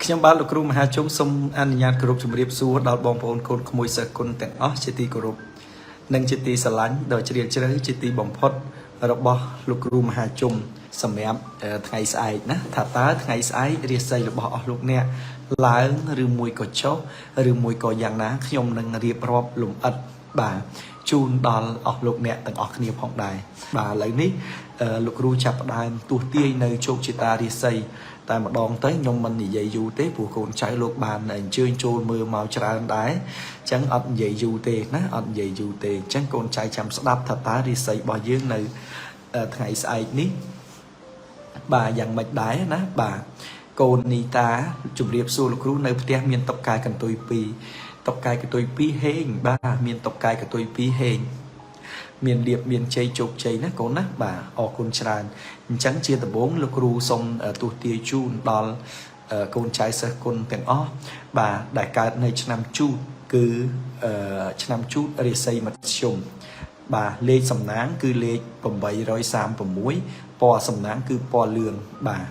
ខ្ញុំបាទលោកគ្រូមហាជុំសូមអនុញ្ញាតគោរពជម្រាបសួរដល់បងប្អូនកូនក្មួយសិស្សគុណទាំងអស់ជាទីគោរពនិងជាទីស្រឡាញ់ដ៏ជ្រាលជ្រៅជាទីបំផុតរបស់លោកគ្រូមហាជុំសម្រាប់ថ្ងៃស្អែកណាថាតើថ្ងៃស្អែករាសីរបស់អស់លោកអ្នកឡើងឬមួយក៏ចុះឬមួយក៏យ៉ាងណាខ្ញុំនឹងរៀបរាប់លម្អិតបាទជូនដល់អស់លោកអ្នកទាំងអស់គ្នាផងដែរបាទឥឡូវនេះលោកគ្រូចាប់ផ្ដើមទស្សទាយនៅជោគជតារាសីតែម្ដងទៅខ្ញុំមិននិយាយយូរទេព្រោះកូនចៅលោកបានអញ្ជើញចូលមើលមកច្រើនដែរអញ្ចឹងអត់និយាយយូរទេណាអត់និយាយយូរទេអញ្ចឹងកូនចៅចាំស្ដាប់ថាតើរាសីរបស់យើងនៅថ្ងៃស្អែកនេះបាទយ៉ាងម៉េចដែរណាបាទកូននីតាជម្រាបសួរលោកគ្រូនៅផ្ទះមានតុកកែកន្ទុយ2តុកកែកន្ទុយ2ហេងបាទមានតុកកែកន្ទុយ2ហេងមានលៀបមានជ័យជោគជ័យណាកូនណាបាទអរគុណច្រើនអញ្ចឹងជាដំបូងលោកគ្រូសូមទស្សទាយជូនដល់កូនចៅសិស្សគុណទាំងអស់បាទដែលកើតនៅឆ្នាំជូតគឺឆ្នាំជូតរាសីមធ្យមបាទលេខសំណាងគឺលេខ836ពណ៌សំណាងគឺពណ៌លឿងបាទ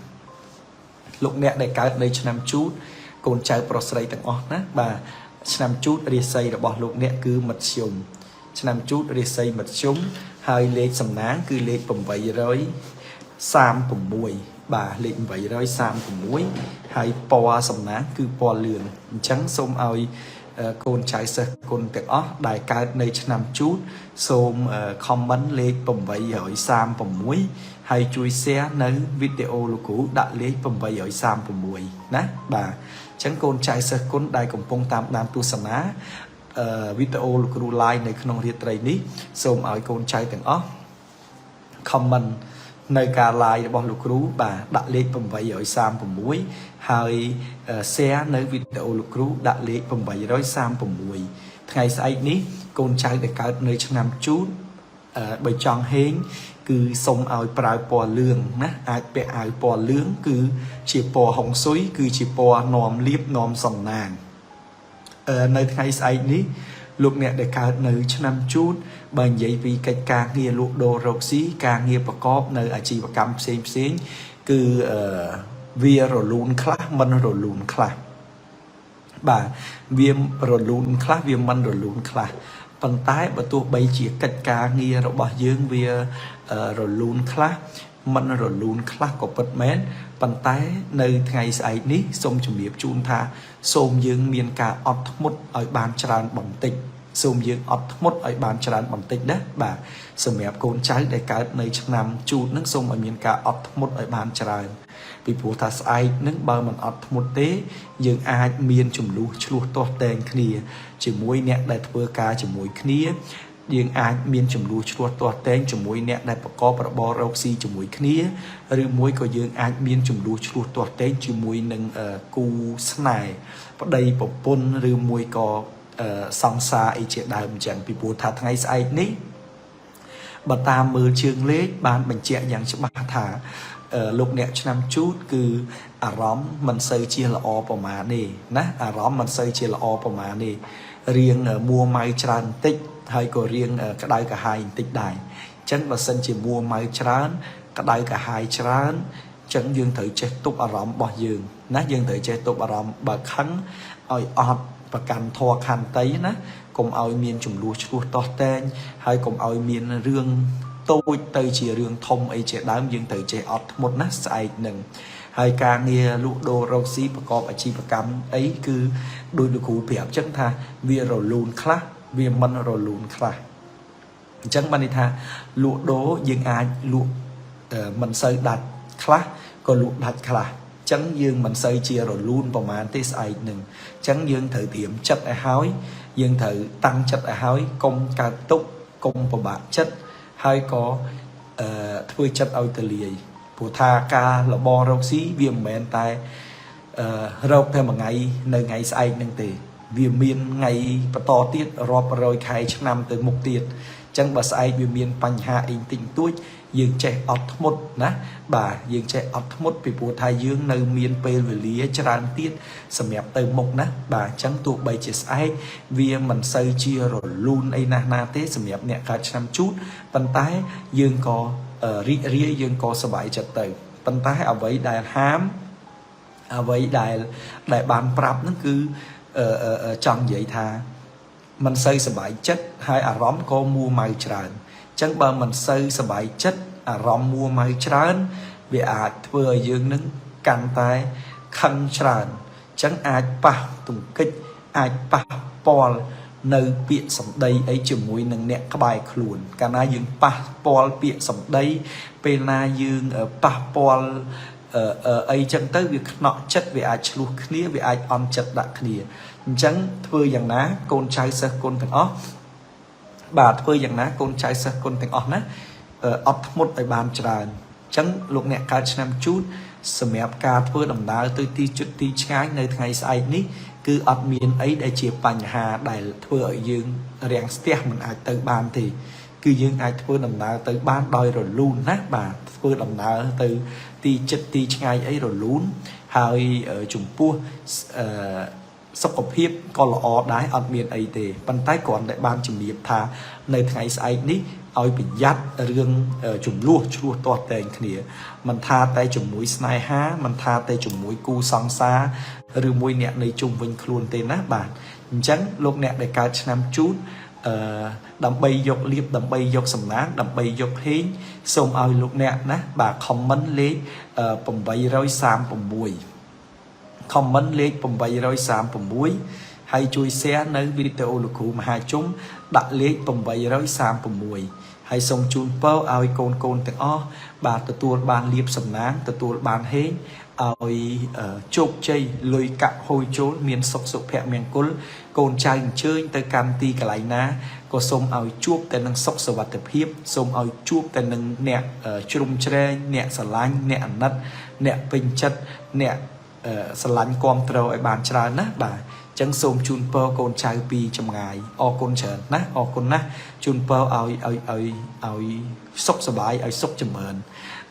លោកអ្នកដែលកើតនៅឆ្នាំជូតកូនចៅប្រុសស្រីទាំងអស់ណាបាទឆ្នាំជូតរាសីរបស់លោកអ្នកគឺមធ្យមឆ្នាំជូតរាសីមធ្យមហើយលេខសំណាងគឺលេខ836បាទលេខ836ហើយពណ៌សំណាងគឺពណ៌លឿងអញ្ចឹងសូមឲ្យកូនចៅសិស្សគុណទាំងអស់ដែលកើតនៅឆ្នាំជូតសូម comment លេខ836ហើយជួយ share នៅវីដេអូលោកគ្រូដាក់លេខ836ណាបាទអញ្ចឹងកូនចៅសិស្សគុណដែលកំពុងតាមដានទស្សនាវីដេអូលោកគ្រូ live នៅក្នុងរាត្រីនេះសូមឲ្យកូនចៅទាំងអស់ comment នៅការ live របស់លោកគ្រូបាទដាក់លេខ836ហើយ share នៅវីដេអូលោកគ្រូដាក់លេខ836ថ្ងៃស្អែកនេះកូនចៅដែលកើតនៅឆ្នាំជូតបើចង់ហេងគឺសូមឲ្យប្រើពណ៌លឿងណាអាចពាក់អាវពណ៌លឿងគឺជាពណ៌ហុងស៊ុយគឺជាពណ៌នាំលៀបនាំសំណាងនៅថ្ងៃស្អែកនេះលោកអ្នកដែលកើតនៅឆ្នាំជូតបើនិយាយពីកិច្ចការងារលក់ដូររកស៊ីការងារប្រកបនៅអាជីវកម្មផ្សេងផ្សេងគឺវារលូនខ្លះមិនរលូនខ្លះបាទវារលូនខ្លះវាមិនរលូនខ្លះប៉ុន្តែបើទោះបីជាកិច្ចការងាររបស់យើងវារលូនខ្លះមិនរលូនខ្លះក៏ពិតមែនប៉ុន្តែនៅថ្ងៃស្អែកនេះសូមជម្រាបជូនថាសូមយើងមានការអត់ធ្មត់ឲ្យបានច្រើនបន្តិចសូមយើងអត់ធ្មត់ឲ្យបានច្រើនបន្តិចណាបាទសម្រាប់កូនចៅដែលកើតនៅឆ្នាំជូតនឹងសូមឲ្យមានការអត់ធ្មត់ឲ្យបានច្រើនពីព្រោះថាស្អែកនឹងបើមិនអត់ធ្មត់ទេយើងអាចមានចំនួនឆ្លោះទាស់តែងគ្នាជាមួយអ្នកដែលធ្វើការជាមួយគ្នាយើងអាចមានចំនួនឆ្លោះទាស់តែងជាមួយអ្នកដែលប្រកបរបររកស៊ីជាមួយគ្នាឬមួយក៏យើងអាចមានចំនួនឆ្លោះទាស់តែងជាមួយនឹងគូស្នេហ៍ប្តីប្រពន្ធឬមួយក៏សង្សារអីជាដើមអញ្ចឹងពីព្រោះថាថ្ងៃស្អែកនេះបើតាមមើលជើងលេខបានបញ្ជាក់យ៉ាងច្បាស់ថាលោកអ្នកឆ្នាំជូតគឺអារម្មណ៍មិនសូវជាល្អប្រមាណទេណាអារម្មណ៍មិនសូវជាល្អប្រមាណទេរៀងមួម៉ៅច្រើនបន្តិចហើយក៏រៀងក្តៅក្រហាយបន្តិចដែរអញ្ចឹងបើសិនជាមួម៉ៅច្រើនក្តៅក្រហាយច្រើនអញ្ចឹងយើងត្រូវចេះទប់អារម្មណ៍របស់យើងណាយើងត្រូវចេះទប់អារម្មណ៍បើខឹងឲ្យអត់ប្រកាន់ធម៌ខន្តីណាកុំឲ្យមានចំនួនឆ្លោះទាស់តែងហើយកុំឲ្យមានរឿងតូចទៅជារឿងធំអីជាដើមយើងត្រូវចេះអត់ធ្មត់ណាស្អែកនឹងហើយការងារលក់ដូររកស៊ីប្រកបអាជីវកម្មអីគឺដោយលោកគ្រូប្រាប់ចឹងថាវារលូនខ្លះវាមិនរលូនខ្លះអញ្ចឹងបានន័យថាលក់ដូរយើងអាចលក់មិនសូវដាច់ខ្លះក៏លក់ដាច់ខ្លះអញ្ចឹងយើងមិនសូវជារលូនប្រហែលទេស្អែកនឹងអញ្ចឹងយើងត្រូវត្រៀមចិត្តឲ្យហើយយើងត្រូវតាំងចិត្តឲ្យហើយកុំកើតទុក្ខកុំពិបាកចិត្តហើយក៏ធ្វើចិត្តឲ្យទលាយព្រោះថាការលបងរកស៊ីវាមិនមែនតែរកតែមួយថ្ងៃនៅថ្ងៃស្អែកនឹងទេវាមានថ្ងៃបន្តទៀតរាប់រយខែឆ្នាំទៅមុខទៀតអញ្ចឹងបើស្អែកវាមានបញ្ហាអីតិចតួចយើងចេះអត់ធ្មត់ណាបាទយើងចេះអត់ធ្មត់ពីព្រោះថាយើងនៅមានពេលវេលាច្រើនទៀតសម្រាប់ទៅមុខណាបាទអញ្ចឹងទោះបីជាស្អែកវាមិនសូវជារលូនអីណាស់ណាទេសម្រាប់អ្នកកើតឆ្នាំជូតប៉ុន្តែយើងក៏រីករាយយើងក៏សប្បាយចិត្តទៅប៉ុន្តែអ្វីដែលហាម អ្វីដែលដែលបានប្រាប់ហ្នឹងគឺចង់និយាយថាមិនសូវសប្បាយចិត្តហើយអារម្មណ៍ក៏មួម៉ៅច្រើនអញ្ចឹងបើមិនសូវសប្បាយចិត្តអារម្មណ៍មួម៉ៅច្រើនវាអាចធ្វើឲ្យយើងនឹងកាន់តែខឹងច្រើនអញ្ចឹងអាចប៉ះទង្គិចអាចប៉ះពាល់នៅពាក្យសម្ដីអីជាមួយនឹងអ្នកក្បែរខ្លួនកាលណាយើងប៉ះពាល់ពាក្យសម្ដីពេលណាយើងប៉ះពាល់អីចឹងទៅវាខ្នក់ចិត្តវាអាចឆ្លោះគ្នាវាអាចអន់ចិត្តដាក់គ្នាអញ្ចឹងធ្វើយ៉ាងណាកូនចៅសិស្សគុណទាំងអស់បាទធ្វើយ៉ាងណាកូនចៅសិស្សគុណទាំងអស់ណាអត់ធ្មត់ឲ្យបានច្រើនអញ្ចឹងលោកអ្នកកើតឆ្នាំជូតសម្រាប់ការធ្វើដំណើរទៅទីជិតទីឆ្ងាយនៅថ្ងៃស្អែកនេះគឺអត់មានអីដែលជាបញ្ហាដែលធ្វើឲ្យយើងរាំងស្ទះមិនអាចទៅបានទេគឺយើងអាចធ្វើដំណើរទៅបានដោយរលូនណាបាទធ្វើដំណើរទៅទីជិតទីឆ្ងាយអីរលូនហើយចំពោះអឺសុខភាពក៏ល្អដែរអត់មានអីទេប៉ុន្តែគ្រាន់តែបានជំរាបថានៅថ្ងៃស្អែកនេះឲ្យប្រយ័ត្នរឿងចំនួនឆ្លោះទាស់តែងគ្នាមិនថាតែជាមួយស្នេហាមិនថាតែជាមួយគូសង្សារឬមួយអ្នកនៅជុំវិញខ្លួនទេណាបាទអញ្ចឹងលោកអ្នកដែលកើតឆ្នាំជូតអឺដើម្បីយកលៀបដើម្បីយកសំណាងដើម្បីយកហេងសូមឲ្យលោកអ្នកណាបាទ comment លេខ836 comment លេខ836ហើយជួយ share នៅវីដេអូលោកគ្រូមហាជុំដាក់លេខ836ហើយសូមជូនពរឲ្យកូនកូនទាំងអស់បាទទទួលបានលៀបសំណាងទទួលបានហេងឲ្យជោគជ័យលុយកាក់ហូរចូលមានសុខសុភមង្គលកូនចៅអញ្ជើញទៅកម្មទីកន្លែងណាក៏សូមឲ្យជួបតែនឹងសុខសុវត្ថិភាពសូមឲ្យជួបតែនឹងអ្នកជ្រុំជ្រែងអ្នកស្រឡាញ់អ្នកអាណិតអ្នកពេញចិត្តអ្នកស្រឡាញ់គ្រប់គ្រងឲ្យបានច្រើនណាបាទអញ្ចឹងសូមជូនពរកូនចៅពីចម្ងាយអរគុណច្រើនណាអរគុណណាស់ជូនពរឲ្យឲ្យឲ្យឲ្យសុខសប្បាយឲ្យសុខចម្រើន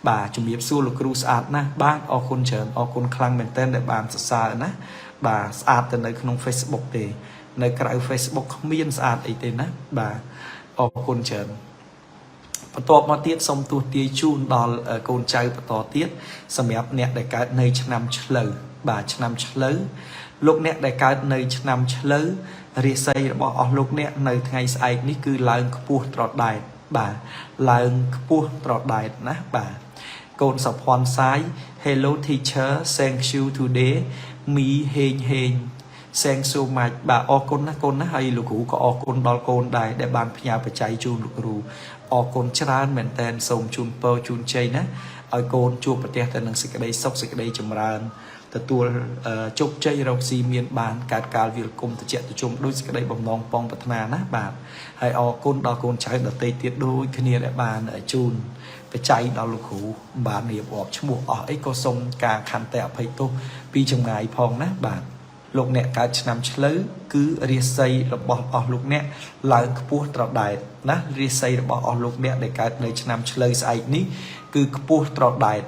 បាទជំរាបសួរលោកគ្រូស្អាតណាស់បាទអរគុណច្រើនអរគុណខ្លាំងមែនទែនដែលបានសរសើរណាបាទស្អាតទៅនៅក្នុង Facebook ទេនៅក្រៅ Facebook គ្មានស្អាតអីទេណាបាទអរគុណច្រើនបន្ទាប់មកទៀតសូមទស្សទាយជូនដល់កូនចៅបន្តទៀតសម្រាប់អ្នកដែលកើតនៅឆ្នាំឆ្លូវបាទឆ្នាំឆ្លូវលោកអ្នកដែលកើតនៅឆ្នាំឆ្លូវរាសីរបស់អស់លោកអ្នកនៅថ្ងៃស្អែកនេះគឺឡើងខ្ពស់ត្រដែតបាទឡើងខ្ពស់ត្រដែតណាបាទកូនសុភ័ណ្ឌសាយ Hello teacher, thank you today me ហេងហេង thank so much បាទអរគុណណាកូនណាហើយលោកគ្រូក៏អរគុណដល់កូនដែរដែលបានផ្ញើបច្ច័យជូនលោកគ្រូអរគុណច្រើនមែនតែនសូមជូនពរជូនជ័យណាឲ្យកូនជួបប្រទះតែនឹងសេចក្តីសុខសេចក្តីចម្រើនទទួលជោគជ័យរកស៊ីមានបានកើតកាលវិលគុំតិចតិជុំដោយសេចក្តីបំណងប៉ងប្រាថ្នាណាបាទហើយអរគុណដល់កូនចៅដទៃទៀតដូចគ្នាដែលបានជូនបច្ច័យដល់លោកគ្រូបានរៀបរាប់ឈ្មោះអស់អីក៏សូមការខន្តីអភ័យទោសពីចម្ងាយផងណាបាទលោកអ្នកកើតឆ្នាំឆ្លូវគឺរាសីរបស់អស់លោកអ្នកឡើងខ្ពស់ត្រដែតណារាសីរបស់អស់លោកអ្នកដែលកើតនៅឆ្នាំឆ្លូវស្អែកនេះគឺខ្ពស់ត្រដែត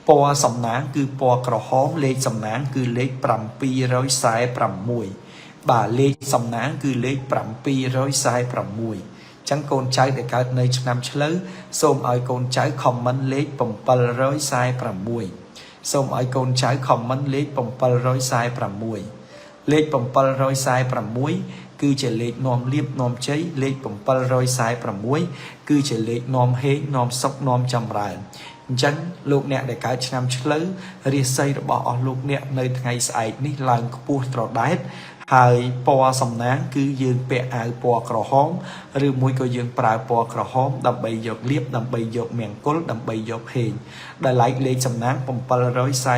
ពណ៌សំណាងគឺពណ៌ក្រហមលេខសំណាងគឺលេខ746បាទលេខសំណាងគឺលេខ746ចឹងកូនចៅដែលកើតនៅឆ្នាំឆ្លូវសូមឲ្យកូនចៅ comment លេខ746សូមឲ្យកូនចៅ comment លេខ746លេខ746គឺជាលេខនាំលៀបនាំជ័យលេខ746គឺជាលេខនាំហេងនាំសុខនាំចម្រើនអញ្ចឹងលោកអ្នកដែលកើតឆ្នាំឆ្លូវរាសីរបស់អស់លោកអ្នកនៅថ្ងៃស្អែកនេះឡើងខ្ពស់ត្រដែតហើយពណ៌សំណាងគឺយើងពាក់អាវពណ៌ក្រហមឬមួយក៏យើងប្រើពណ៌ក្រហមដើម្បីយកលៀបដើម្បីយកមង្គលដើម្បីយកហេងដែលឡែកលេខសំណាង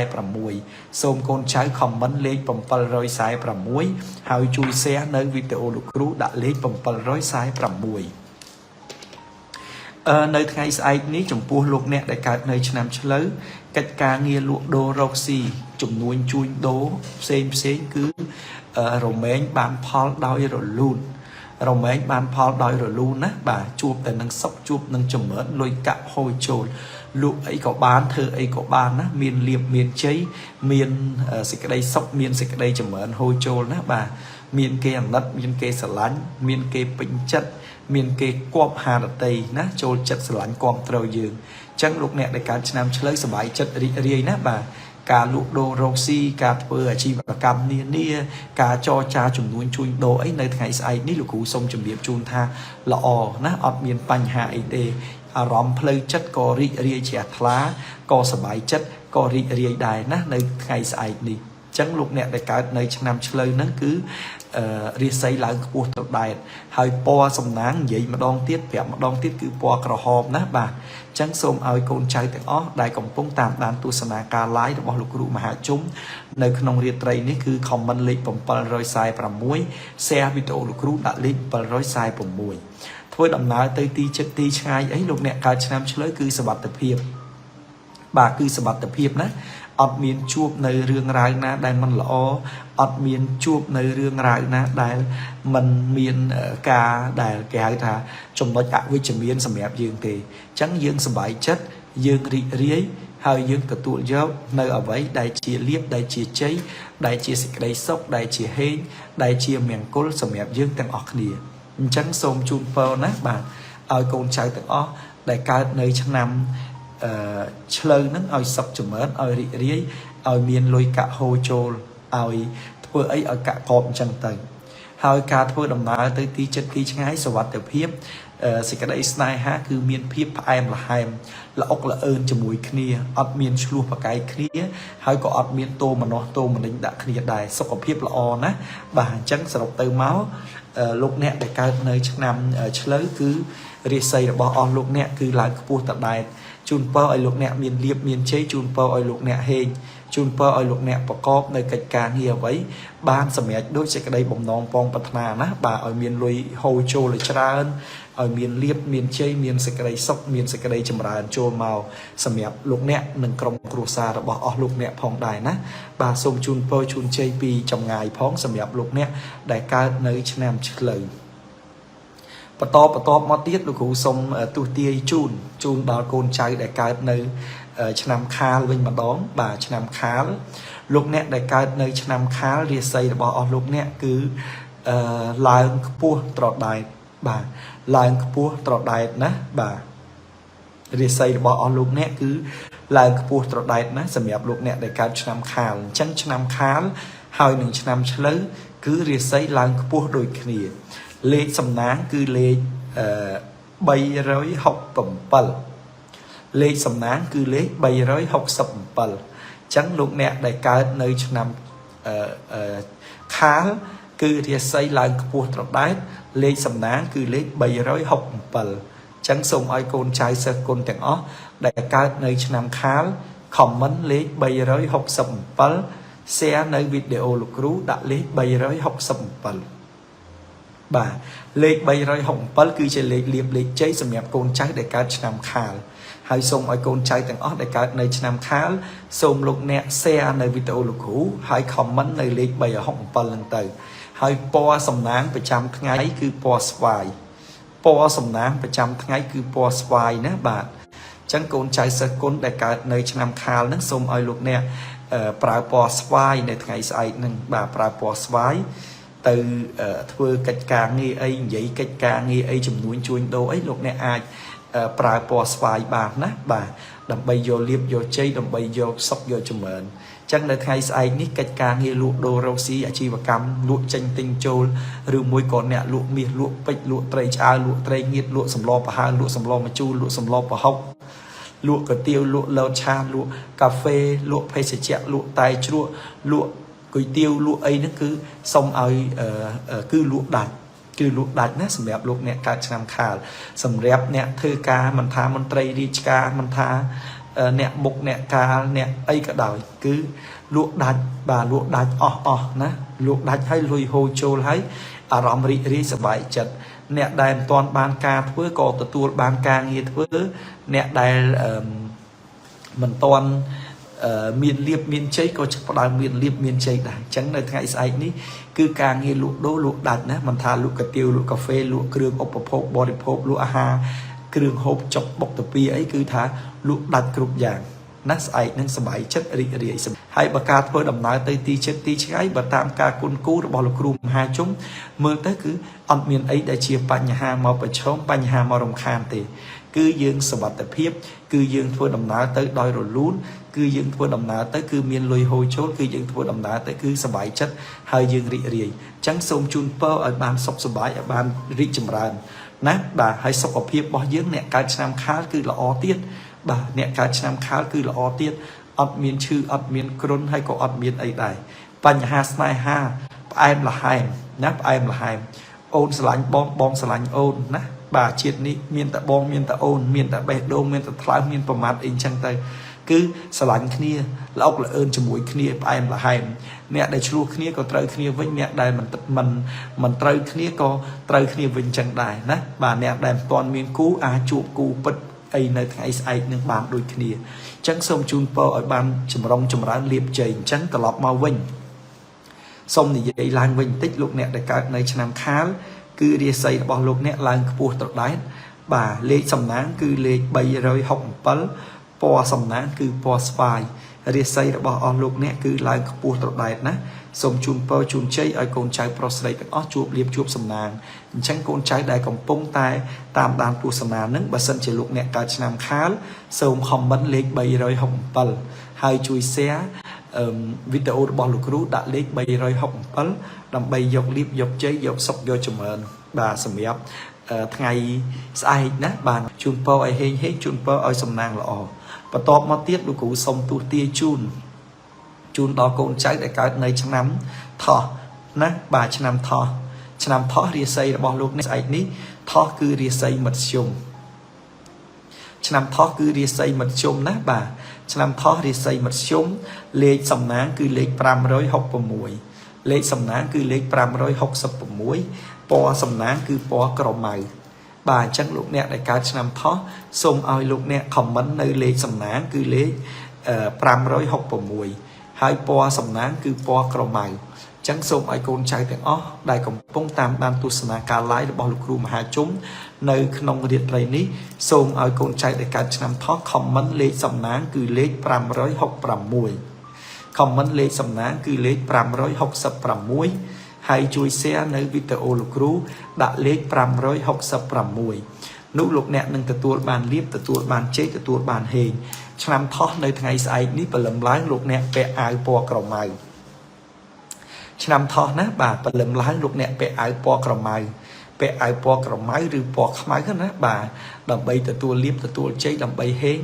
746សូមកូនចៅ comment លេខ746ហើយជួយ share នៅវីដេអូលោកគ្រូដាក់លេខ746នៅថ្ងៃស្អែកនេះចំពោះលោកអ្នកដែលកើតនៅឆ្នាំឆ្លូវកិច្ចការងារលក់ដូររកស៊ីចំនួនជួញដូរផ្សេងផ្សេងគឺរមែងបានផលដោយរលូនរមែងបានផលដោយរលូនណាបាទជួបតែនឹងសុខជួបនឹងចម្រើនលុយកាក់ហូរចូលលក់អីក៏បានធ្វើអីក៏បានណាមានលៀបមានជ័យមានសេចក្តីសុខមានសេចក្តីចម្រើនហូរចូលណាបាទមានគេអាណិតមានគេស្រឡាញ់មានគេពេញចិត្តមានគេគប់ហារតីណាចូលចិត្តស្រឡាញ់គ្រប់ត្រូវយើងអញ្ចឹងលោកអ្នកដែលកើតឆ្នាំឆ្លូវសប្បាយចិត្តរីករាយណាបាទ ការលក់ដូររកស៊ីការធ្វើអាជីវកម្មនានាការចរចាចំនួនជួញដូរអីនៅថ្ងៃស្អែកនេះលោកគ្រូសូមជម្រាបជូនថាល្អណាអត់មានបញ្ហាអីទេអារម្មណ៍ផ្លូវចិត្តក៏រីករាយជ្រះថ្លាក៏សប្បាយចិត្តក៏រីករាយដែរណានៅថ្ងៃស្អែកនេះចឹងលោកអ្នកដែលកើតនៅឆ្នាំឆ្លូវហ្នឹងគឺរាសីឡើងខ្ពស់ទៅដែតហើយពណ៌សំណាងនិយាយម្ដងទៀតប្រាប់ម្ដងទៀតគឺពណ៌ក្រហមណាបាទចឹងសូមឲ្យកូនចៅទាំងអស់ដែលកំពុងតាមដានទស្សនាការ live របស់លោកគ្រូមហាជុំនៅក្នុងរាត្រីនេះគឺ comment លេខ746 share វីដេអូលោកគ្រូដាក់លេខ746ធ្វើដំណើរទៅទីជិតទីឆ្ងាយអីលោកអ្នកកើតឆ្នាំឆ្លូវគឺសុវត្ថិភាពបាទគឺសុវត្ថិភាពណាអត់មានជួបនៅរឿងរ៉ាវណាដែលមិនល្អអត់មានជួបនៅរឿងរ៉ាវណាដែលមិនមានការដែលគេហៅថាចំណុចអវិជ្ជមានសម្រាប់យើងទេអញ្ចឹងយើងសប្បាយចិត្តយើងរីករាយហើយយើងទទួលយកនៅអ្វីដែលជាលៀបដែលជាជ័យដែលជាសេចក្តីសុខដែលជាហេងដែលជាមង្គលសម្រាប់យើងទាំងអស់គ្នាអញ្ចឹងសូមជូនពរណាបាទឲ្យកូនចៅទាំងអស់ដែលកើតនៅឆ្នាំអឺឆ្លូវហ្នឹងឲ្យសុខចម្រើនឲ្យរីករាយឲ្យមានលុយកាក់ហូរចូលឲ្យធ្វើអីឲ្យកាក់កបអញ្ចឹងទៅហើយការធ្វើដំណើរទៅទីជិតទីឆ្ងាយសុវត្ថិភាពសេចក្តីស្នេហាគឺមានភាពផ្អែមល្ហែមល្អុកល្អឿនជាមួយគ្នាអត់មានឆ្លោះប្រកែកគ្នាហើយក៏អត់មានតោមនោះតោមនិញដាក់គ្នាដែរសុខភាពល្អណាស់បាទអញ្ចឹងសរុបទៅមកលោកអ្នកដែលកើតនៅឆ្នាំឆ្លូវគឺរាសីរបស់អស់លោកអ្នកគឺឡើងខ្ពស់តដែតជូនពរឲ្យលោកអ្នកមានលៀបមានជ័យជូនពរឲ្យលោកអ្នកហេងជូនពរឲ្យលោកអ្នកប្រកបនៅកិច្ចការងារអ្វីបានសម្រេចដោយសេចក្តីបំណងប៉ងប្រាថ្នាណាបាទឲ្យមានលុយហូរចូលឲ្យច្រើនឲ្យមានលៀបមានជ័យមានសេចក្តីសុខមានសេចក្តីចម្រើនចូលមកសម្រាប់លោកអ្នកនិងក្រុមគ្រួសាររបស់អស់លោកអ្នកផងដែរណាបាទសូមជូនពរជូនជ័យពីចម្ងាយផងសម្រាប់លោកអ្នកដែលកើតនៅឆ្នាំឆ្លូវបន្តបន្តមកទៀតលោកគ្រូសូមទស្សទាយជូនជូនដល់កូនចៅដែលកើតនៅឆ្នាំខាលវិញម្ដងបាទឆ្នាំខាលលោកអ្នកដែលកើតនៅឆ្នាំខាលរាសីរបស់អស់លោកអ្នកគឺឡើងខ្ពស់ត្រដែតបាទឡើងខ្ពស់ត្រដែតណាបាទរាសីរបស់អស់លោកអ្នកគឺឡើងខ្ពស់ត្រដែតណាសម្រាប់លោកអ្នកដែលកើតឆ្នាំខាលអញ្ចឹងឆ្នាំខាលហើយនឹងឆ្នាំឆ្លូវគឺរាសីឡើងខ្ពស់ដូចគ្នាលេខសំណាងគឺលេខ367លេខសំណាងគឺលេខ367អញ្ចឹងលោកអ្នកដែលកើតនៅឆ្នាំខាលគឺរាសីឡើងខ្ពស់ត្រដែតលេខសំណាងគឺលេខ367អញ្ចឹងសូមឲ្យកូនចៅសិស្សគុណទាំងអស់ដែលកើតនៅឆ្នាំខាល comment លេខ367 share នៅវីដេអូលោកគ្រូដាក់លេខ367បាទលេខ367គឺជាលេខលៀបលេខជ័យសម្រាប់កូនចៅដែលកើតឆ្នាំខាលហើយសូមឲ្យកូនចៅទាំងអស់ដែលកើតនៅឆ្នាំខាលសូមលោកអ្នក share នៅវីដេអូលោកគ្រូហើយ comment នៅលេខ367ហ្នឹងទៅហើយពណ៌សំណាងប្រចាំថ្ងៃគឺពណ៌ស្វាយពណ៌សំណាងប្រចាំថ្ងៃគឺពណ៌ស្វាយណាបាទអញ្ចឹងកូនចៅសិស្សគុណដែលកើតនៅឆ្នាំខាលហ្នឹងសូមឲ្យលោកអ្នកប្រើពណ៌ស្វាយនៅថ្ងៃស្អែកហ្នឹងបាទប្រើពណ៌ស្វាយទៅធ្វើកិច្ចការងារអីនិយាយកិច្ចការងារអីចំនួនជួញដូរអីលោកអ្នកអាចប្រើពណ៌ស្វាយបានណាបាទដើម្បីយកលៀបយកជ័យដើម្បីយកសុខយកចម្រើនចឹងនៅថ្ងៃស្អែកនេះកិច្ចការងារលក់ដូររកស៊ីអាជីវកម្មលក់ចេញទិញចូលឬមួយក៏អ្នកលក់មាសលក់ពេជ្រលក់ត្រីឆ្អើរលក់ត្រីងៀតលក់សម្លប្រហើរលក់សម្លម្ជូរលក់សម្លប្រហុកលក់កាទៀវលក់លតឆាលក់កាហ្វេលក់ភេសជ្ជៈលក់តែជ្រក់លក់គុយទាវលក់អីហ្នឹងគឺសុំឲ្យគឺលក់ដាច់គឺលក់ដាច់ណាសម្រាប់លោកអ្នកកើតឆ្នាំខាលសម្រាប់អ្នកធ្វើការមិនថាមន្ត្រីរាជការមិនថាអ្នកមុខអ្នកកាលអ្នកអីក៏ដោយគឺលក់ដាច់បាទលក់ដាច់អស់អស់ណាលក់ដាច់ហើយលុយហូរចូលហើយអារម្មណ៍រីករាយសប្បាយចិត្តអ្នកដែលមិនទាន់បានការធ្វើក៏ទទួលបានការងារធ្វើអ្នកដែលមិនទាន់មានលៀបមានជ័យក៏ចាប់ផ្ដើមមានលៀបមានជ័យដែរអញ្ចឹងនៅថ្ងៃស្អែកនេះគឺការងារលក់ដូរលក់ដាច់ណាមិនថាលក់កាទៀវលក់កាហ្វេលក់គ្រឿងឧបភោគបរិភោគលក់អាហារគ្រឿងហូបចុកបុកតាពីអីគឺថាលក់ដាច់គ្រប់យ៉ាងណាស្អែកនឹងសប្បាយចិត្តរីករាយហើយបើការធ្វើដំណើរទៅទីជិតទីឆ្ងាយបើតាមការគុណគូរបស់លោកគ្រូមហាជុំមើលទៅគឺអត់មានអីដែលជាបញ្ហាមកប្រឈមបញ្ហាមករំខានទេ គឺយើងសុវត្ថិភាពគឺយើងធ្វើដំណើរទៅដោយរលូនគឺយើងធ្វើដំណើរទៅគឺមានលុយហូរចូលគឺយើងធ្វើដំណើរទៅគឺសប្បាយចិត្តហើយយើងរីករាយអញ្ចឹងសូមជូនពរឲ្យបានសុខសប្បាយឲ្យបានរីកចម្រើនណាបាទហើយសុខភាពរបស់យើងអ្នកកើតឆ្នាំខាលគឺល្អទៀតបាទអ្នកកើតឆ្នាំខាលគឺល្អទៀតអត់មានឈឺអត់មានគ្រុនហើយក៏អត់មានអីដែរបញ្ហាស្នេហាផ្អែមល្ហែមណាផ្អែមល្ហែមអូនស្រឡាញ់បងបងស្រឡាញ់អូនណាបាទជាតិនេះមានតែបងមានតែអូនមានតែបេះដូងមានតែថ្លើមមានប្រមាថអីចឹងទៅគឺស្រឡាញ់គ្នាល្អុកល្អឿនជាមួយគ្នាផ្អែមល្ហែមអ្នកដែលឆ្លោះគ្នាក៏ត្រូវគ្នាវិញអ្នកដែលមិនមិនមិនត្រូវគ្នាក៏ត្រូវគ្នាវិញចឹងដែរណាបាទអ្នកដែលមិនទាន់មានគូអាចជួបគូពិតអីនៅថ្ងៃស្អែកនឹងបានដូចគ្នាអញ្ចឹងសូមជូនពរឲ្យបានចម្រុងចម្រើនលៀបជ័យអញ្ចឹងត្រឡប់មកវិញសូមនិយាយឡើងវិញបន្តិចលោកអ្នកដែលកើតនៅឆ្នាំខាលគឺរាសីរបស់លោកអ្នកឡើងខ្ពស់ត្រដែតបាទលេខសំណាងគឺលេខ367ពណ៌សំណាងគឺពណ៌ស្វាយរាសីរបស់អស់លោកអ្នកគឺឡើងខ្ពស់ត្រដែតណាសូមជូនពរជូនជ័យឲ្យកូនចៅប្រុសស្រីទាំងអស់ជួបលៀបជួបសំណាងអញ្ចឹងកូនចៅដែលកំពុងតែតាមដានទស្សនានឹងបើសិនជាលោកអ្នកកើតឆ្នាំខាលសូម comment លេខ367ហើយជួយ share វីដេអូរបស់លោកគ្រូដាក់លេខ367ដើម្បីយកលៀបយកជ័យយកសុខយកចម្រើនបាទសម្រាប់ថ្ងៃស្អែកណាបាទជូនពរឲ្យហេងហេងជូនពរឲ្យសំណាងល្អបន្ទាប់មកទៀតលោកគ្រូសូមទូទាជូនជូនដល់កូនចៅដែលកើតនៅឆ្នាំថោះណាបាទឆ្នាំថោះឆ្នាំថោះរាសីរបស់លោកនេះស្អែកនេះថោះគឺរាសីមធ្យមឆ្នាំថោះគឺរាសីមធ្យមណាបាទឆ្នាំថោះរាសីមធ្យមលេខសំណាងគឺលេខ566លេខសំណាងគឺលេខ566ពណ៌សំណាងគឺពណ៌ក្រមៅបាទអញ្ចឹងលោកអ្នកដែលកើតឆ្នាំថោះសូមឲ្យលោកអ្នក comment នៅលេខសំណាងគឺលេខ566ហើយពណ៌សំណាងគឺពណ៌ក្រមៅអញ្ចឹងសូមឲ្យកូនចៅទាំងអស់ដែលកំពុងតាមដានទស្សនាការ live របស់លោកគ្រូមហាជុំនៅក្នុងរាត្រីនេះសូមឲ្យកូនចៅដែលកើតឆ្នាំថោះ comment លេខសំណាងគឺលេខ566 comment លេខសំណាងគឺលេខ566ហើយជួយ share នៅវីដេអូលោកគ្រូដាក់លេខ566នោះលោកអ្នកនឹងទទួលបានលៀបទទួលបានជ័យទទួលបានហេងឆ្នាំថោះនៅថ្ងៃស្អែកនេះព្រលឹមឡើងលោកអ្នកពាក់អាវពណ៌ក្រមៅឆ្នាំថោះណាបាទព្រលឹមឡើងលោកអ្នកពាក់អាវពណ៌ក្រមៅពាក់អាវពណ៌ក្រមៅឬពណ៌ខ្មៅណាបាទដើម្បីទទួលលៀបទទួលជ័យដើម្បីហេង